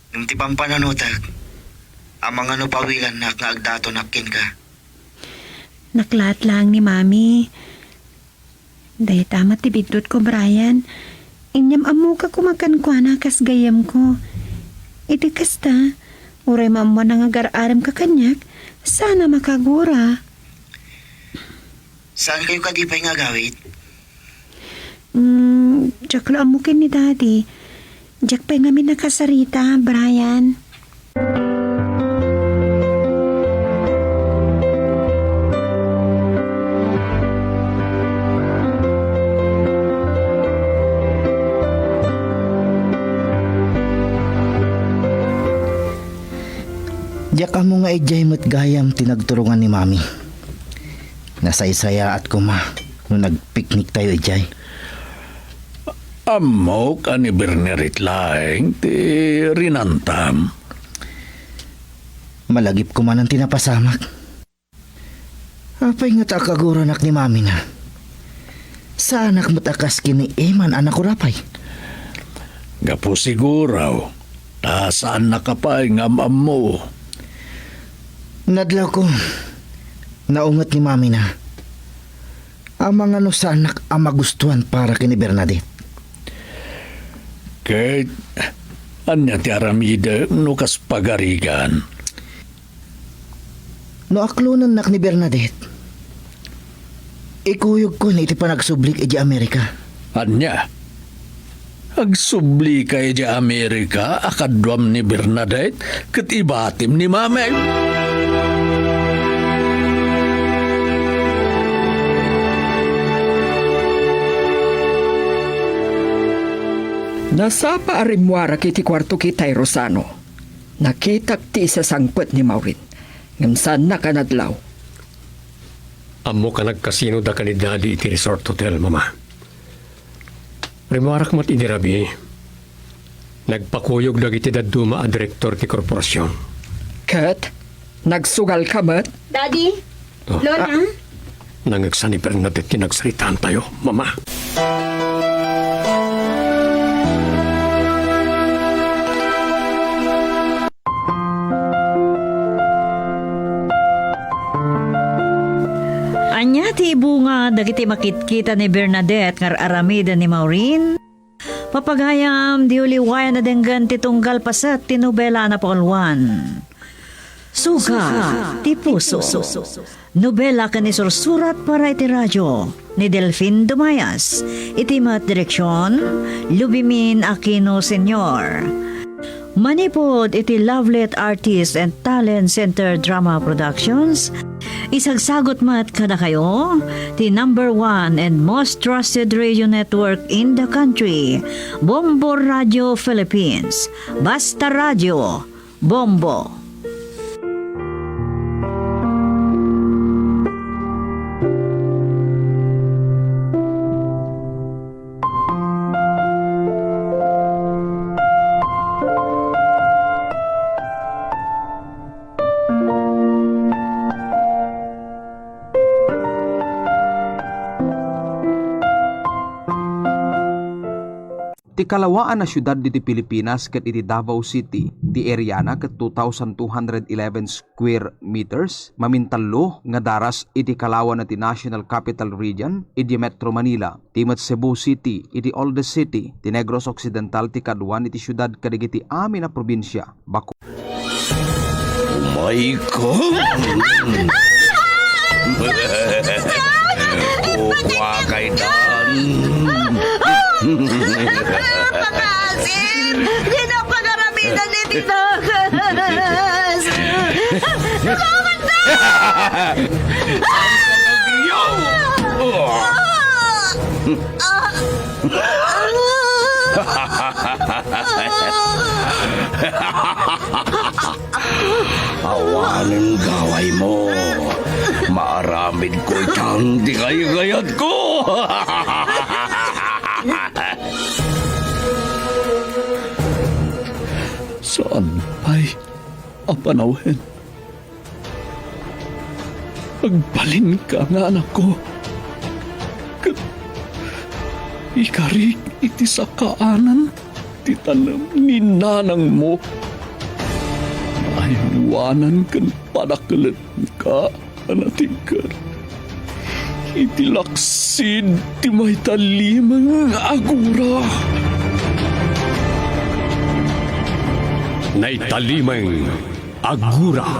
Ngem ti pampanunotek, amangan no pawilannak nga agdatonak kenka. Naklaat laeng ni Mami. Dayta met ti biddutko, Brian. Inyam-ammoka koma kenkuana kas gayyemko. Iti kasta, uray maammoanna nga agar-aremka kaniak, saan a makagura. Saankayo kadi pay nga agawid? Mm, diak la ammo ken ni Daddy. Diak pay ngamin nakasarita, Brian. Diak ammo nga idiay met gayam ti nagturongan ni Mami. Nasaysayaat koma no nagpikniktayo idiay. Ammok a ni Bernadette laeng ti rinantam. Malagip koma ti napasamak. Apay ngata a kaguranak ni Mamina? Saanak met a kas ken ni Eman a nakurapay. Gapu siguro, ta saannaka pay nga am-ammo. Nadlawko, naunget ni Mamina. Amangan no saannak a magustuan para ken ni Bernadette. Ket ania ti aramidek no kas pagarigan? No aklonennak ni Bernadette, ikuyogkon iti panagsublik idiay Amerika. Ania? Agsublika idiay Amerika a kaduam ni Bernadette ket ibatim ni Mamim? Nasapa a rimmuarak iti kuarto kitay, Rosano. Nakitak ti isasangpet ni Maureen, ngem saannak a nadlaw. Ammok a nagkasino daka ni Daddy iti resort hotel, Mama. Rimmuarak met idi rabii, nagpakuyog dagiti dadduma a direktor ti korporasion. Ket nagsugalka met? Daddy? Oh. Lola? Ah, nangegsa ni Bernadette ti nagsaritaantayo, Mama. Ania ti ibunga dagiti makitkita ni Bernadette nga ar-aramiden ni Maureen? Papagayam, di uliwayan a denggen ti tunggal paset ti nobela a napauluan. Sugat ti puso. Nobela ken isursurat para iti radio ni Delfin Dumayas. Iti met direksion, Lubimin Aquino Senior. Manipud iti Lovelet Artist and Talent Center Drama Productions, isagsagut met kadakayo ti number one and most trusted radio network in the country, Bombo Radio Philippines. Basta Radio, Bombo. Ti kalawaan a siudad diti Pilipinas ket iti Davao City, ti areana ket two thousand two hundred eleven square meters, mamintallo nga daras iti kalawana ti National Capital Region idiay Metro Manila. Ti met Cebu City, iti oldest city ti Negros Occidental, ti kaduan iti siudad kadagiti amin a probinsia. Bako. Umayka! Kukuakaydan! Pakasim! Dina pagaramidan ni Tito! Salamat na! Awanen gawaymo. Maaramidko iti kaygayatko. Saan pay a panawen? Agbalinka nga anakko. Ket, Ikarik iti sakaanan ti tanem ni nanangmo. Aywanan ken padakelenka a natigker iti laksid ti maitalimeng a gura. Naitalimeng a gura.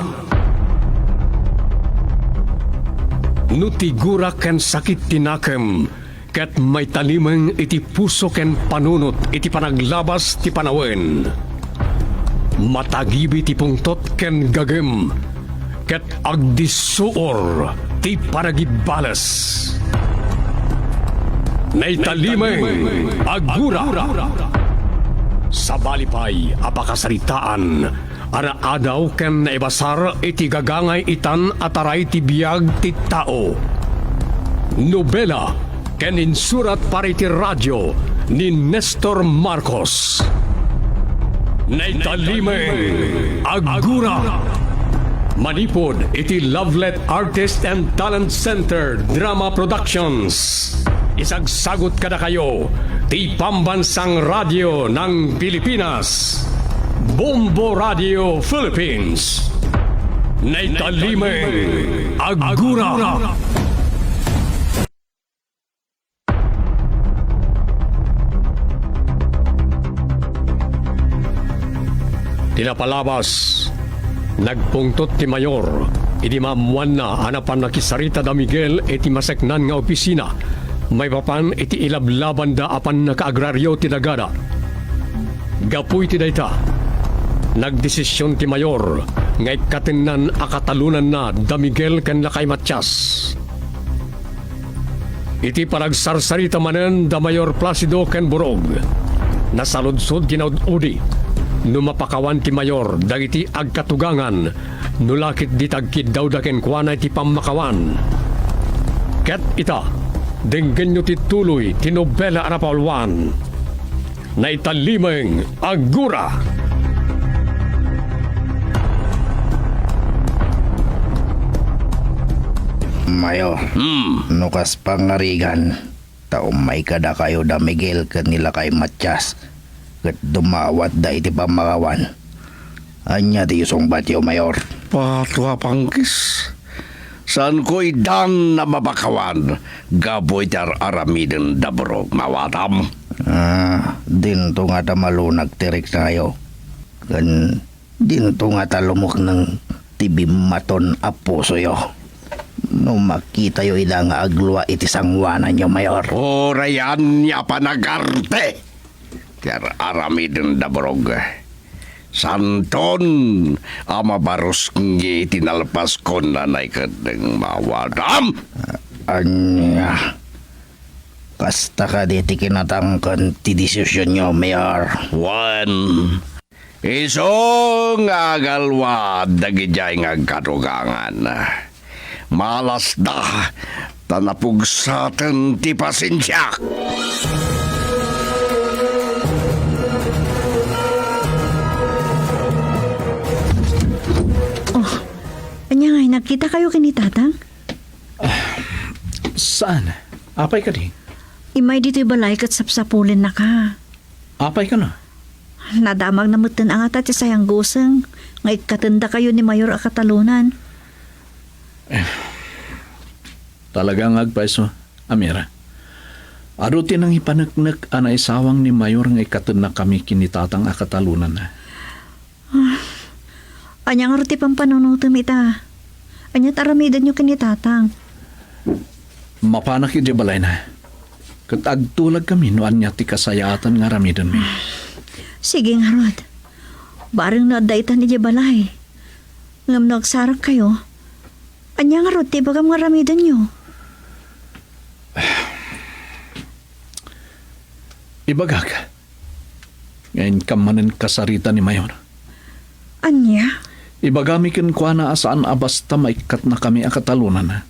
No ti gura ken sakit ti nakem, ket maitalimeng iti puso ken panunot iti panaglabas ti panawen. Matagibi ti pungtot ken gagem, ket agdissuor ti panagibales. Naitalimeng a gura. Sabali pay a pakasaritaan a naadaw ken naibasar iti gagangay itan a taray ti biag ti tao. Nobela ken insurat para iti radio ni Nestor Marcos. Naitalimeng a gura. Manipud iti Lovelet Artist and Talent Center Drama Productions. Isagsagut kadakayo ti Pambansang Radyo ng Pilipinas, Bombo Radio Philippines. Naitalimeng a gura. Ti napalabas, nagpungtot ti mayor idi maammoanna a napan nakisarita da Miguel iti maseknan nga opisina maipapan iti ilablabanda a pannakaagrario ti dagada. Gapu iti dayta, nagdesision ti mayor nga ikkatennan a katalonanna da Miguel ken Lakay Matias. Iti panagsarsarita manen da Mayor Placido ken Burog, nasaludsod ti naud-udi no mapakawan ti mayor dagiti agkatugangan no la ket di tagkiddawda kenkuana iti pammakawan. Ket ita, denggenyo ti tuloy ti nobela a napauluan. Naitalimeng a gura. Mayor, hmm, no kas pangarigan, ta ummay kadakayo da Miguel ken ni Lakay Matias, ket dumawatda iti pammakawan. Ania ti isungbatyo, Mayor? Patua pangkis. Saanko idan a mapakawan gapu iti ar-aramiden da Burog, mawatam. Ah, dinto ngata malunag ti riknayo. Ken dinto ngata lumukneng ti bimmaton a pusoyo. No makitayo ida nga aglua iti sangoananyo, Mayor. Uray ania a panagarte ti ar-aramiden da Burog. Saanton a mabarusngi iti nalpaskon a naikeddeng, mawatam. Ania? Kasta kadi ti kinatangken ti desisionyo, Mayor? Wen, isu nga agalwad dagidiay nga agkatugangan. Malasda ta napugsaten ti pasensiak. Oh, ania ngay, nagkitakayo ken ni Tatang? Ah, saan? Apay kadi? Immay ditoy balay ket sapsapulennaka. Apay kano? Nadamagna metten a ngata ti sayangguseng nga ikkatendakayo ni Mayor a katalonan. Eh, talaga nga agpayso, Amira. Adu ti nangipaneknek a naisawang ni Mayor nga ikkatennakami ken ni Tatang a katalonanna. Ah, ania ngarud ti pampanunotem ita? Ania ti aramidenyo ken ni Tatang? Mapanak idiay balayna. Ket agtulagkami no ania ti kasayaatan nga aramidenmi. Sige ngarud. Bareng no adda itan idiay balay. Ngem no agsarakkayo, ania ngarud ti ibagam nga aramidenyo? Ibagak, nga inkam manen kasarita ni Mayor. Ania? Ibagami kenkuana a saan a basta maikkatnakami a katalonanna.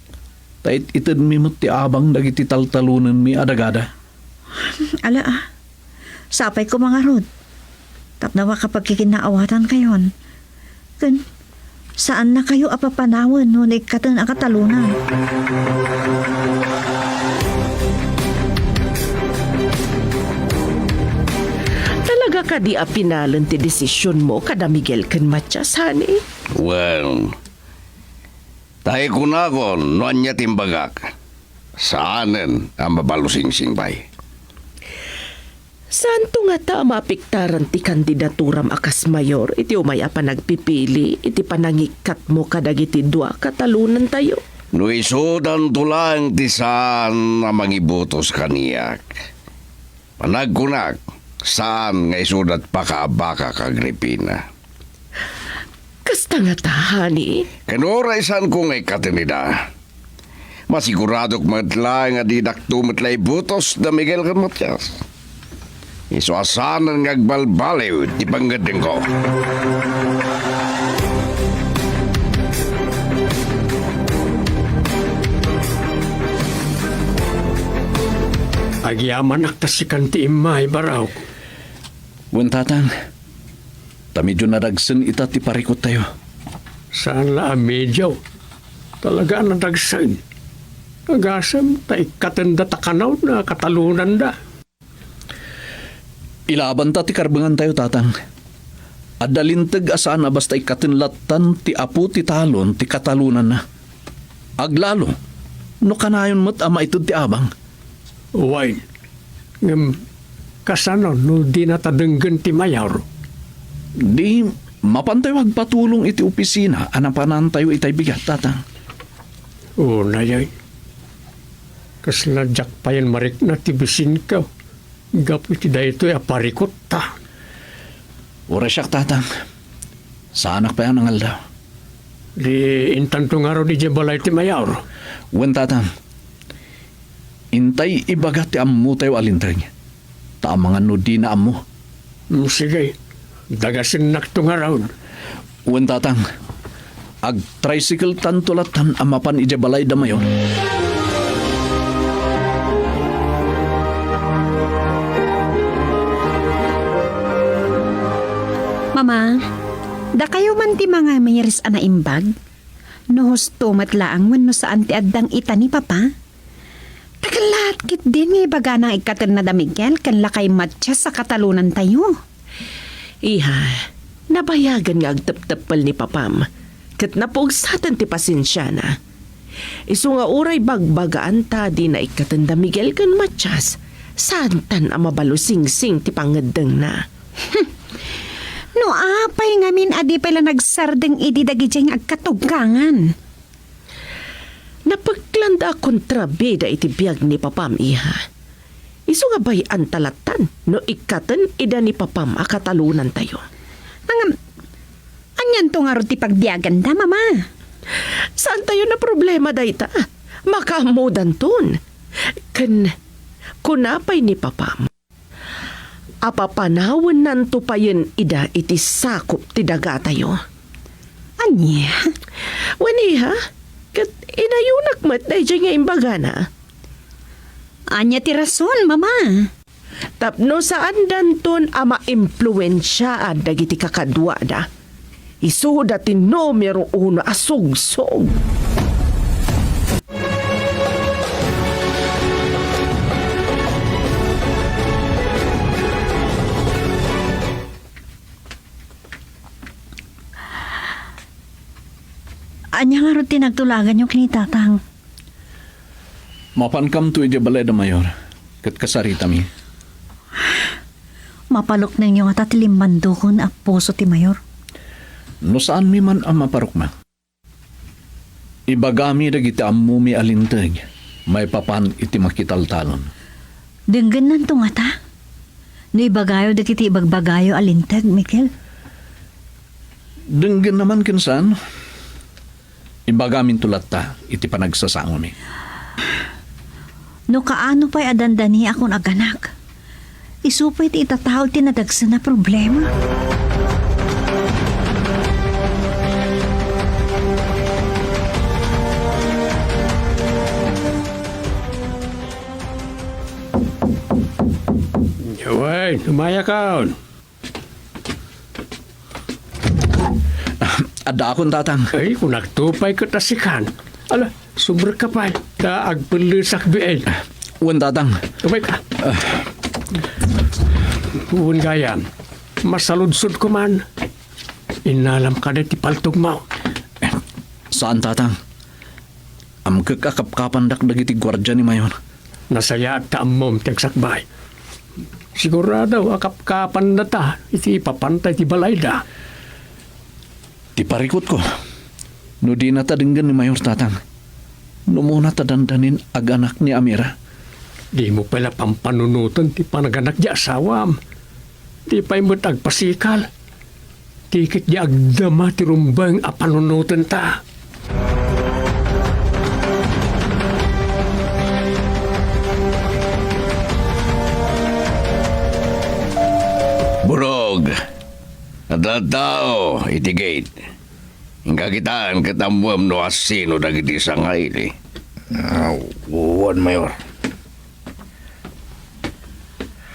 Ta it-itedmi met ti abang dagiti taltalonenmi a dagada. Ala, ah. Sapay koma ngarud. Tapno makapagkikinnaawatankayon. Ken, saannakayo a papanawen no naikkaten a katalonan. Kadi a pinalen ti desisionmo kada Miguel ken Matias, honey? Well, tay kunakon no ania ti imbagak. Saanen a mabalusingsing pay. Saanto ngata a maapektaran ti kandidaturam a kas mayor iti umay a panagpipili iti panangikkatmo kadagiti dua katalonantayo? No isudanto laeng ti saan a mangibutos kaniak, panagkunak, saan nga isudat pakaabakak, Agripina. Kasta ngata, honey? Ken uray saanko nga ikkaten ida, masiguradok met laeng a didakto met la ibutos da Miguel ken Matias. Isu a saanen nga agbalbaliw ti pangngeddengko. Agyamanak ta sikan ti immay, Baraok. Wen, Tatang. Ta medio nadagsen ita ti parikottayo. Saan la a medio. Talaga a nadagsen. Agasem ta ikkatenda ta kanayon a katalonanda. Ilabanta ti karbengantayo, Tatang. Adda linteg a saan a basta ikkaten lattan ti apo ti talon ti katalonanna. Aglalo, no kanayon met a maited ti abang. Wen, ngem kasano no dinata denggen ti mayor? Di, mapantayo agpatulong iti opisina a napanantayo itay bigat, Tatang. Unay, kasla diak payen marikna ti bisinko gapu iti daytoy a parikotta. Uray siak, Tatang. Saanak pay a nangaldaw. Di intanto ngarud idiay balay ti mayor? Wen, Tatang. Intay ibaga ti ammotayo a linteg. Ta amangan no dina ammo. Mm, sige. Dagasennakto ngarud. Wen, Tatang. Agtricycle-tanto lattan a mapan idiay balay da mayor. Mama, dakayo man ti mangamiris a naimbag? No husto met laeng wenno saan ti addang ita ni Papa? Takellat ketdin nga ibagana nga ikkatenna da Miguel ken lakay Matias a katalonantayo. Iha, nabayagen nga agtepteppel ni Papam, ket napugsaten ti pasensiana. Isu nga uray bagbagaan ta dina ikkaten da Miguel ken Matias, saantan a mabalusingsing ti pangngeddengna. No apay ngamin a di pay la nagsardeng idi dagidiay nga agkatugkangan? Napeklanda a kontrabida iti biag ni Papam, iha. Isu nga bay-anta lattan no ikkaten ida ni Papam a katalonantayo. Ngem, anianto ngarud ti pagbiaganda, Mama? Saantayon a problema dayta. Makaammodanton. Ken kuna pay ni Papam, apapanawennanto payen ida iti sakup ti dagatayo. Ania? Wen, iha, ket inayonak met daydiay nga imbagana. Ania ti rason, Mama? Tapno saandanton a maimpluensiaan dagiti kakaduada. Isuda ti numero uno a sugsog. Ania ngarud ti nagtulaganyo ken ni Tatang? Mapankamto idiay balay da Mayor, ket kasaritami. Mapaluknengyo ngata ti limmandukon a puso ti Mayor. No saanmi man a maparukna, ibagami dagiti ammomi a linteg maipapan iti makitaltalon. Denggennanto ngata? No ibagayo dagiti ibagbagayo a linteg, Mikel? Denggenna man ken saan. Ibagaminto latta iti panagsasangomi. No kaano pay a dandaniakon a ganak, isu pay ti itataud ti nadagsen a problema. Yaway, umayakon. Addaakon, Tatang. Ay, kunakto pay ket a sikan. Ala, subrek ka pay. Ta agpellesak biay. Wen, Tatang. Umayka. Wen gayam. Masaludsodko man. Innalam kadi ti paltogmo. Saan, Tatang. Amkek a kapkapandak dagiti guardia ni Mayor. Nasayaat ta ammom ti agsakbay. Sigurado a kapkapannata iti ipapanta iti balayda. Ti parikutko, no dinata denggen ni Mayor, Tatang, no umuna ta dandanin aganak ni Amira. Dimo pay la pampanunoten ti panaganak ti asawam. Di pay met agpasikal. Ti ket di agdama ti rumbeng a panunotenta. Burog, adda tao iti gate. Inka kitaan ket ammoem no asino dagiti sangaili. Ah, wen, Mayor.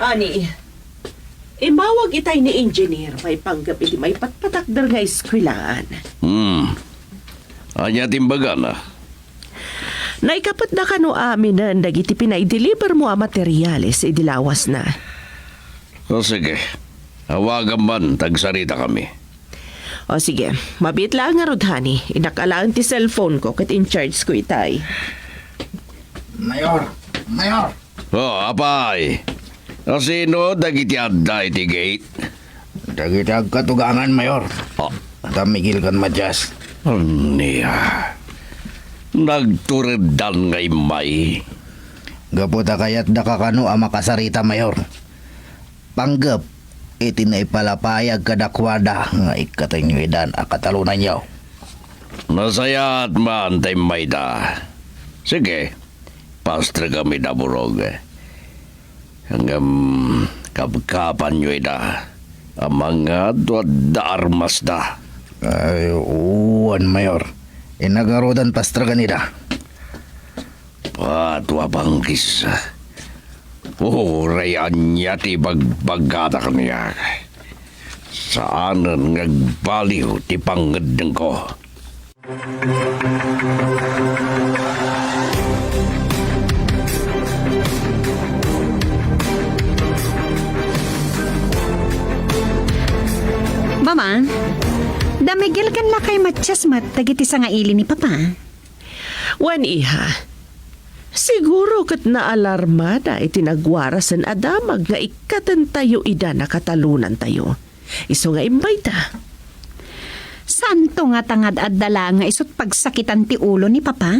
Ani, imawag itay ni Engineer maipanggep iti maipatpatakder nga eskuelaan. Hmm. Ania ti imbagana? Naikapetda kano aminen dagiti pinaidelivermo a materiales idi lawasna. O sige, awagam man, ta agsaritakami. O sige, mabiit laeng ngarud, honey. Innak alaen ti cellphone ko ket in-charge ko itay. Mayor! Mayor! O, apay. Asino dagiti adda iti gate? Dagiti agkatugangan, Mayor. Ah. Da Miguel ken Matias. Ania? Nagtureddan nga immay? Gapu ta kayatdaka kano a makasarita, Mayor. Panggep iti naipalapayag kadakuada nga ikkatenyo idan a katalonanyo. Nasayaat man ta immayda. Sige, pastrekam ida, Burog. Ngem kapkapanyo ida, amangan no adda armasda. Ay, wen, Mayor. Innak ngaruden pastrekan ida. Pato a panggis. Uray ania ti ibagbagada kaniak, saanen nga agbaliw ti pangngeddengko. Mama, da Miguel ken lakay Matias met dagiti sangaili ni Papa. Wen, iha, siguro ket naalarmada iti nagwarasen a damag nga ikkatentayo idan a katalonantayo. Isu nga imbayda. Saanto nga tangad adda laeng nga isu't pagsakitan ti ulo ni Papa?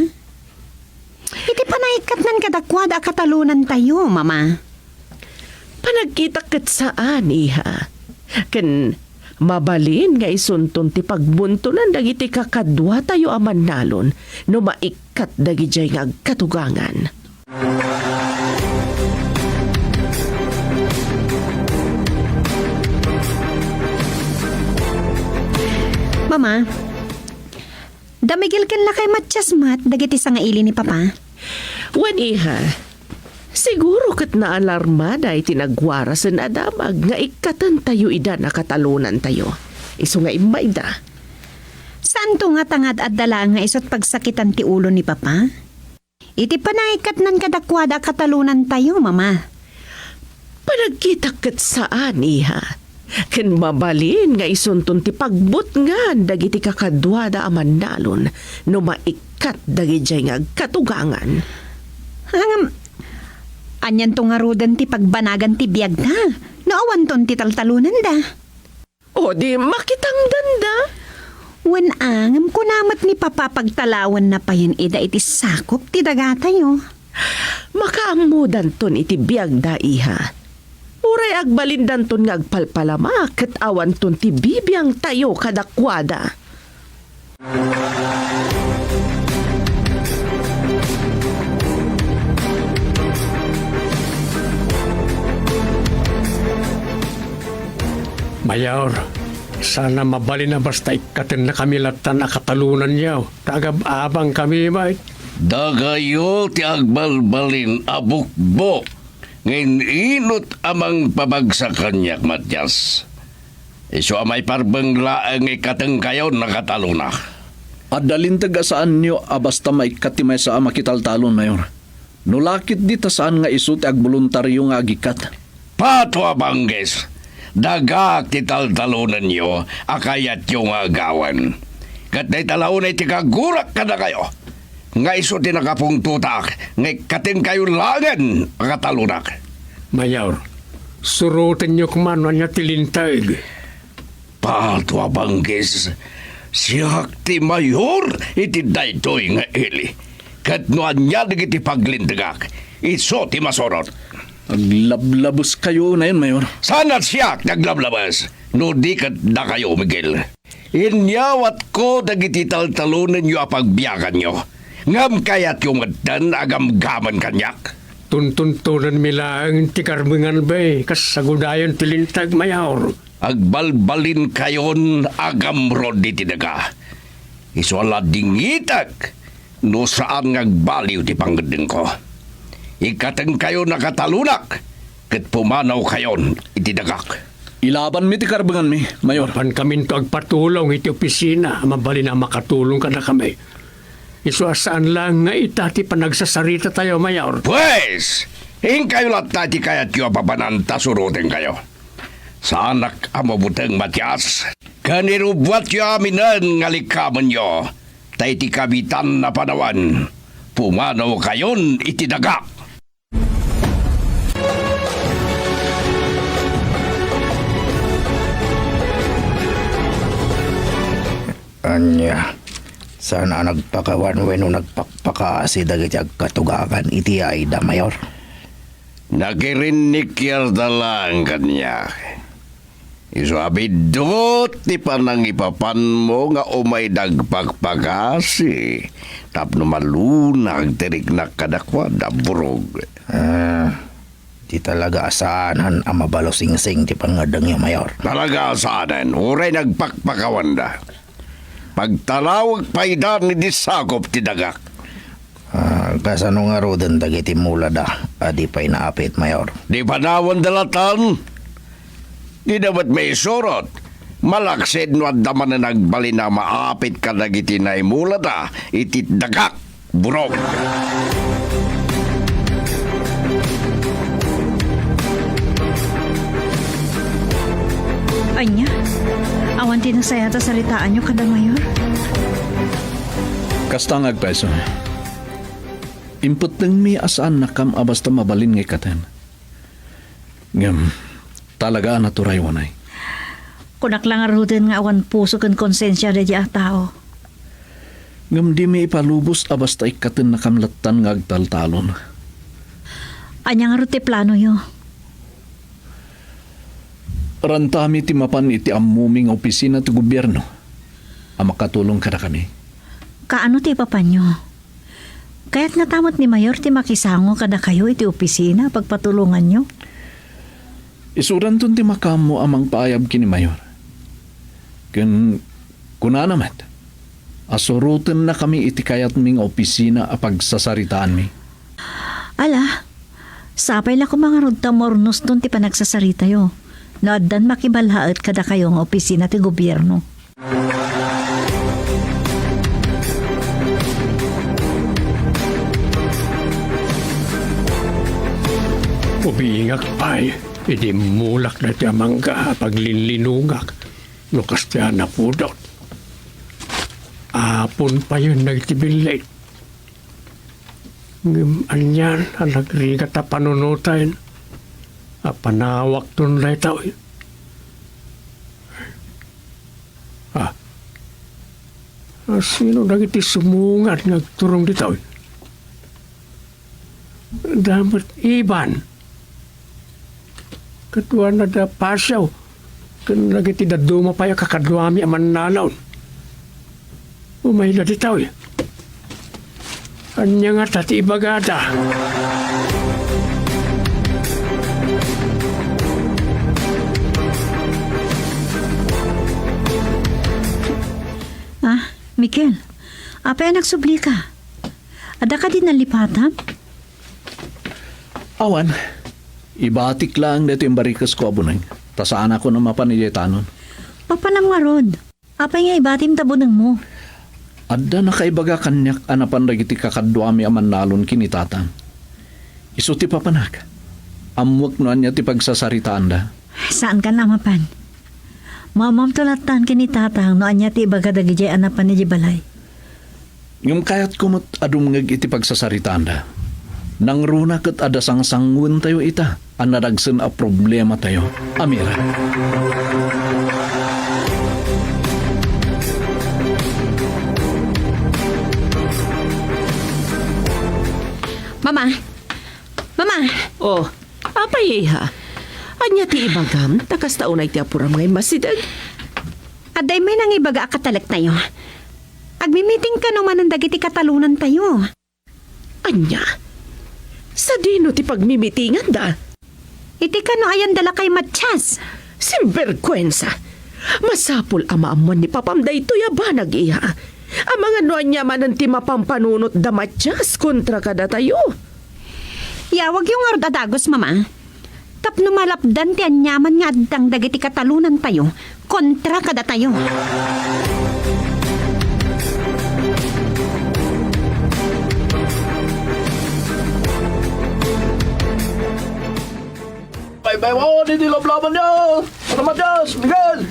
Iti panayikkatnan kadakuada a katalonantayo, Mama. Panagkitak ket saan, iha. Ken mabalin nga isunton ti pagbuntonan dagiti kakaduatayo a mannalon no maikkat dagidiay nga agkatugangan. Mama, da Miguel ken lakay Matias met dagiti sangaili ni Papa? Wen, iha, siguro ket naalarmada iti nagwarasen a damag nga ikkatentayo idan a katalonantayo. Isu nga immayda. Saanto nga tangad adda laeng nga isu't pagsakitan ti ulo ni Papa? Iti panayikkatnan kadakuada a katalonantayo, Mama. Panagkitak ket saan, iha. Ken mabalin nga isunton ti pagbutngan dagiti kakaduada a mannalon no maikkat dagidiay nga agkatugangan. Ngem, anianto ngaruden ti pagbanagan ti biagda no awanton ti taltalonanda? O di makitangdanda? Wen, ngem kuna met ni Papa pagtalawenna payen ida iti sakup ti dagatayo. Makaammodanton iti biagda, iha. Uray agbalindanton nga agpalpalama ket awanton ti bibiangtayo kadakuada. Mayor, sana mabalin a basta ikkatennakami lattan a katalonanyo, ta agab-abangkami met. Dakayo ti agbalbalin a bukbok nga in-inut a mangpabagsak kaniak, Matias. Isu a maiparbeng laeng nga ikkatengkayon a katalona. Adda linteg a saanyo a basta maikkat ti maysa a makitaltalon, Mayor. No la ketdi ta saan nga isu ti agboluntario nga agikkat. Pato a bangges! Dagak ti taltalonenyo a kayatyo nga agawen. Ket dayta la unay ti kagurak kadakayo, nga isu ti nakapungtotak nga ikkatenkayo laengen a katalonak. Mayor, surotenyo koma no ania ti linteg. Pato a banggis, siak ti mayor iti daytoy nga ili. Ket no ania dagiti paglintegak, isu ti masurot. Aglablabeskayo unayen, Mayor. Saan a siak ti aglablabes, no di ket dakayo, Miguel. Inyawatko dagiti taltalonenyo a pagbiaganyo, ngem kayatyo metten a gamgamen kaniak? Tuntuntonenmi laeng ti karbengan, bay, kas agudayon ti linteg, Mayor. Agbalbalinkayon a gamrod iti daga. Isu a la dingitek no saan nga agbaliw ti pangngeddengko. Ikkatenkayon a katalonak ket pumanawkayon iti dagak. Ilabanmi ti karbenganmi, Mayor. Mapankaminto agpatulong iti opisina a mabalin a makatulong kadakami. Isu a saan laeng nga ita ti panagsasaritatayo, Mayor. Pues, inkayo latta ti kayatyo a papanan ta surotenkayo. Saanak a mabuteng, Matias. Ken irubbuatyo aminen nga likamenyo, ta iti kabitan a panawen, pumanawkayon iti daga. Ania, saan a nagpakawan wenno nagpakpakaasi dagiti agkatugakan iti ayda, Mayor? Nakirinnikiarda laeng kaniak. Isu a biddut ti panangipapanmo nga umayda agpakpakasi tapno malunag ti riknak kadakuada, burog. Ah, di talaga a saanen a mabalusingsing ti pangngeddengyo, Mayor. Talaga a saanen, uray nagpakpakawanda. Pagtalawek pay ida iti sakup ti dagak. Ah, kasano ngaruden dagiti mulada a di pay naapit, Mayor? Di panawenda latan? Dida met maisurot. Malaksid no adda manen agbalin a maapit kadagiti naimulada iti dagak, burog. Ania? Awan ti nasayaat a saritaanyo kada, Mayor? Kasta nga agpayso. Impettengmi a saannakam a basta mabalin nga ikkaten. Ngem, talaga a naturay unay. Kunak la ngaruden nga awan puso ken konsensia daydiay a tao. Ngem dimi ipalubos a basta ikkatennakam lattan nga agtaltalon. Ania ngarud ti planoyo? Rantami ti mapan iti ammomi nga opisina ti gobierno a makatulong kadakami. Kaano ti ipapanyo? Kayat ngata met ni Mayor ti makisango kadakayo iti opisina a pagpatulonganyo? Isudanton ti makaammo a mangpaayab ken ni Mayor. Ken kunana met a surotennakami iti kayatmi nga opisina a pagsasaritaanmi. Ala, sapay la koma ngarud ta maurnoston ti panagsasaritayo no addan makiballaet kadakayo nga opisina ti gobierno. Ubingak pay idi immulak daytoy a mangga a paglinlinongak no kas ti a napudot. Apon payen dagiti billit. Ngem anian a nagrigat a panunoten a panawakton daytoy? Ah, a sino dagiti sumungad nga agturong ditoy? Adda met Iban. Kaduana da Pasio ken dagiti dadduma pay a kakaduami a mannalon. Umayda ditoy. Ania ngata ti ibagada? Ah, Mikel, apay a nagsublika? Adda kadi nalipatam? Awan. Ibatik laeng daytoy imbarikesko a buneng, ta saanakon a mapan idiay tanon. Papanam ngarud? Apay nga ibatim ta bunengmo? Adda nakaibaga kaniak a napan dagiti kakaduami a mannalon ken ni Tatang. Isu ti papanak. Ammoek no ania ti pagsasaritaanda. Saankan a mapan. Maammoamto lattan ken ni Tatang no ania ti ibaga dagidiay a napan idiay balay. Ngem kayatko met a dumngeg iti pagsasaritaanda. Nangruna ket adda sangsanguentayo ita a nadagsen a problematayo. Amira. Mama! Mama! Oh, apay, iha? Ania ti ibagam? Ta kasta unay ti apuram nga immasideg. Adda immay nangibaga a katalektayo. Agmimiting kano manen dagiti katalonantayo. Ania? Sadino ti pagmimitinganda? Iti kano ayanda la kay Matias. Sinberkuensa! Masapul a maammuan ni papam daytoy a banag, iha. Amangan no ania manen ti mapampanunot da Matias kontra kadatayo. Yawagyo ngarud a dagus, Mama. Tapno malapdan ti aniaman nga addang dagiti katalonantayo kontra kadatayo. Baybay mo, di di lablaban niya! Ano, Matias? Miguel!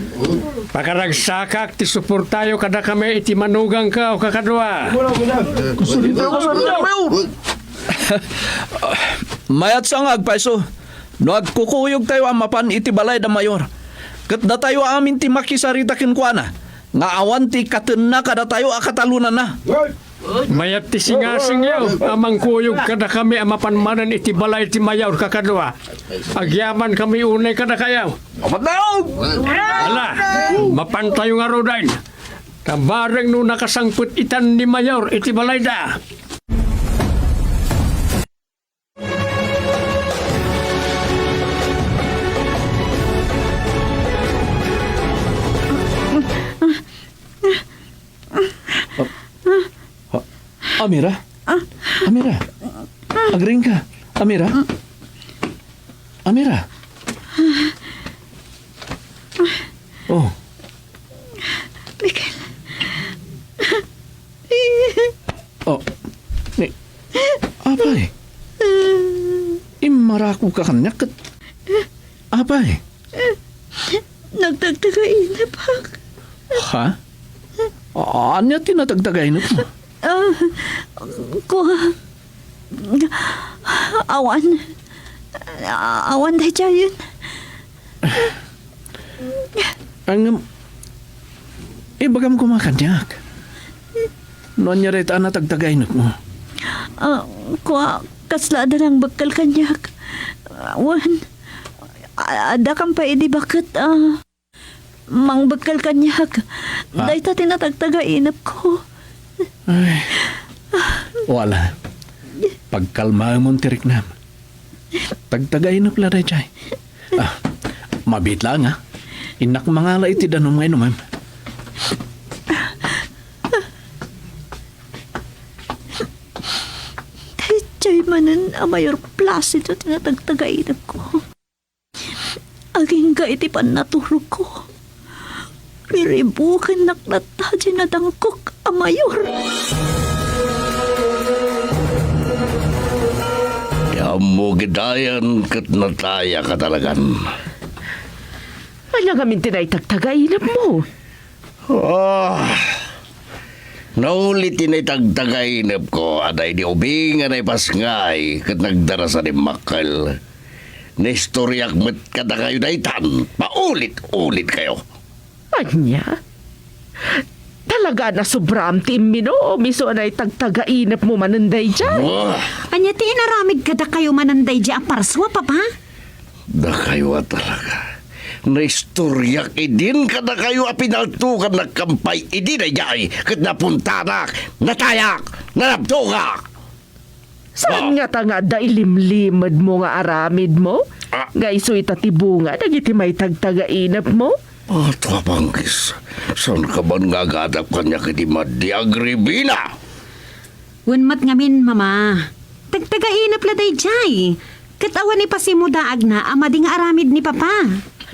Pakaragsakak ti suportayo kadakami iti manugangko a kakadua. Gusto dito, gusto dito, Mayor! Mayat sa nga agpayso, no agkukuyogtayo a mapan iti balay da Mayor, ket datayo amin ti makisarita kenkuana, nga awan ti ikatenna kadatayo a katalonanna. Mayat ti singasingyo a mangkuyog kadakami a mapan manen iti balay ti Mayor kakadua. Agyamankami unay kadakayo. Apat na yun! Ala, mapantayo ngaruden. Ta bareng no nakasangpet itan ni Mayor iti balayda. Ah, ah, Amira? Amira? Agriingka? Amira? Amira? Oh. Miguel. Oh. Ni, apay. Immarakoka kaniak ket, apay. Nagtagtagainepak. Ha? Ania ti natagtagainepmo? Ah, kua, awan. Awan daydiayen. Ngem, ibagam koma kaniak. No ania dayta a natagtagainepmo? Ah, kua, kasla adda nangbekkel kaniak. Wen, a-, addakam pay idi baket, ah. Mangbekkel kaniak. Ha? Dayta ti natagtagainepko. Ay. Wala. Pagkalmaemon ti riknam. Tagtagainep la daydiay. Ah, mabiit laeng, ah. Innak mangala iti danum nga inumem. Daydiay manen a Mayor Placido ti natagtagainepko. Agingga iti pannaturogko. Riribukennak latta diay nadangkok a Mayor. Ti ammo gayam ket natayak a talagan. Ania ngamin ti naitagtagainepmo? Ah, nauli ti naitagtagainepko a daydi ubing a naipasngay ket nagdarasa dimmakkel. Naistoriak met kadakayo daytan, paulit-ulit kayo. Ania? Talaga a nasobraam ti imminum, isu a naitagtagainepmo manen daydiay? Ah! Ania ti inaramid kadakayo manen daydiay a parsua, Papa? Dakayo a talaga. Naistoriak idin kadakayo a pinaltukan nagkampay idi daydiay ket napuntanak, natayak, nalabtokak. Saan ngata nga adda ilimlimedmo nga aramidmo? Ah. Nga isu ita ti bunga dagiti maitagtagainepmo? Ah, Tuapanggis, saanka man nga agadap kaniak iti madi a agribina? Wen met ngamin, Mama. Tagtagainep la daydiay. Ket awan ipasimudaagna a madi nga aramid ni Papa.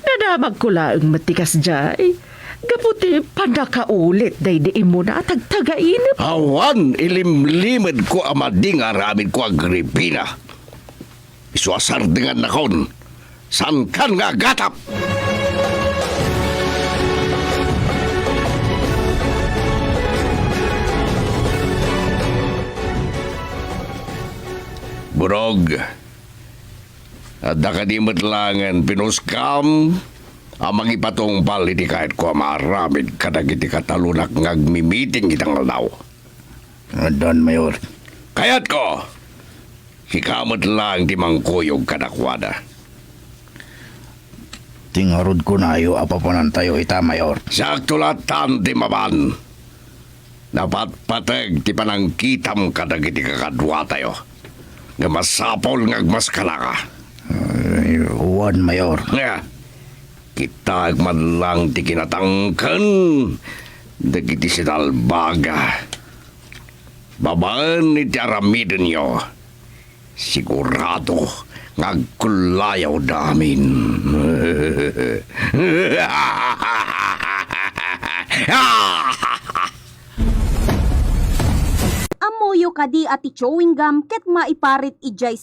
Nadamagko laeng met ti kasdiay. Gapu ti pannakaulit daydi immuna a tagtagainep. Awan ilimlimedko a madi nga aramidko, Agripina. Isu a sardengannakon, saankan nga agatap. Bunog, adda kadi met laengen pinuskam a mangipatungpal iti kayatko a maaramid kadagiti katalonak nga agmimiting ita nga aldaw? Addan, Mayor. Kayatko, sika met laeng ti mangkuyog kadakuada. Ti ngarudko nayo a papanantayo ita, Mayor. Sakto latan ti mapan. Napatpateg ti panangkitam kadagiti kakaduatayo. Nga masapul nga agmaskalaka. Ay, wen, Mayor. Nga, kitaek man lang ti kinatangken dagiti sinalbaga. Babaen iti aramidenyo, sigurado nga agkullayaw da amin. Ammoyo kadi a ti chewing gum ket maiparit idiay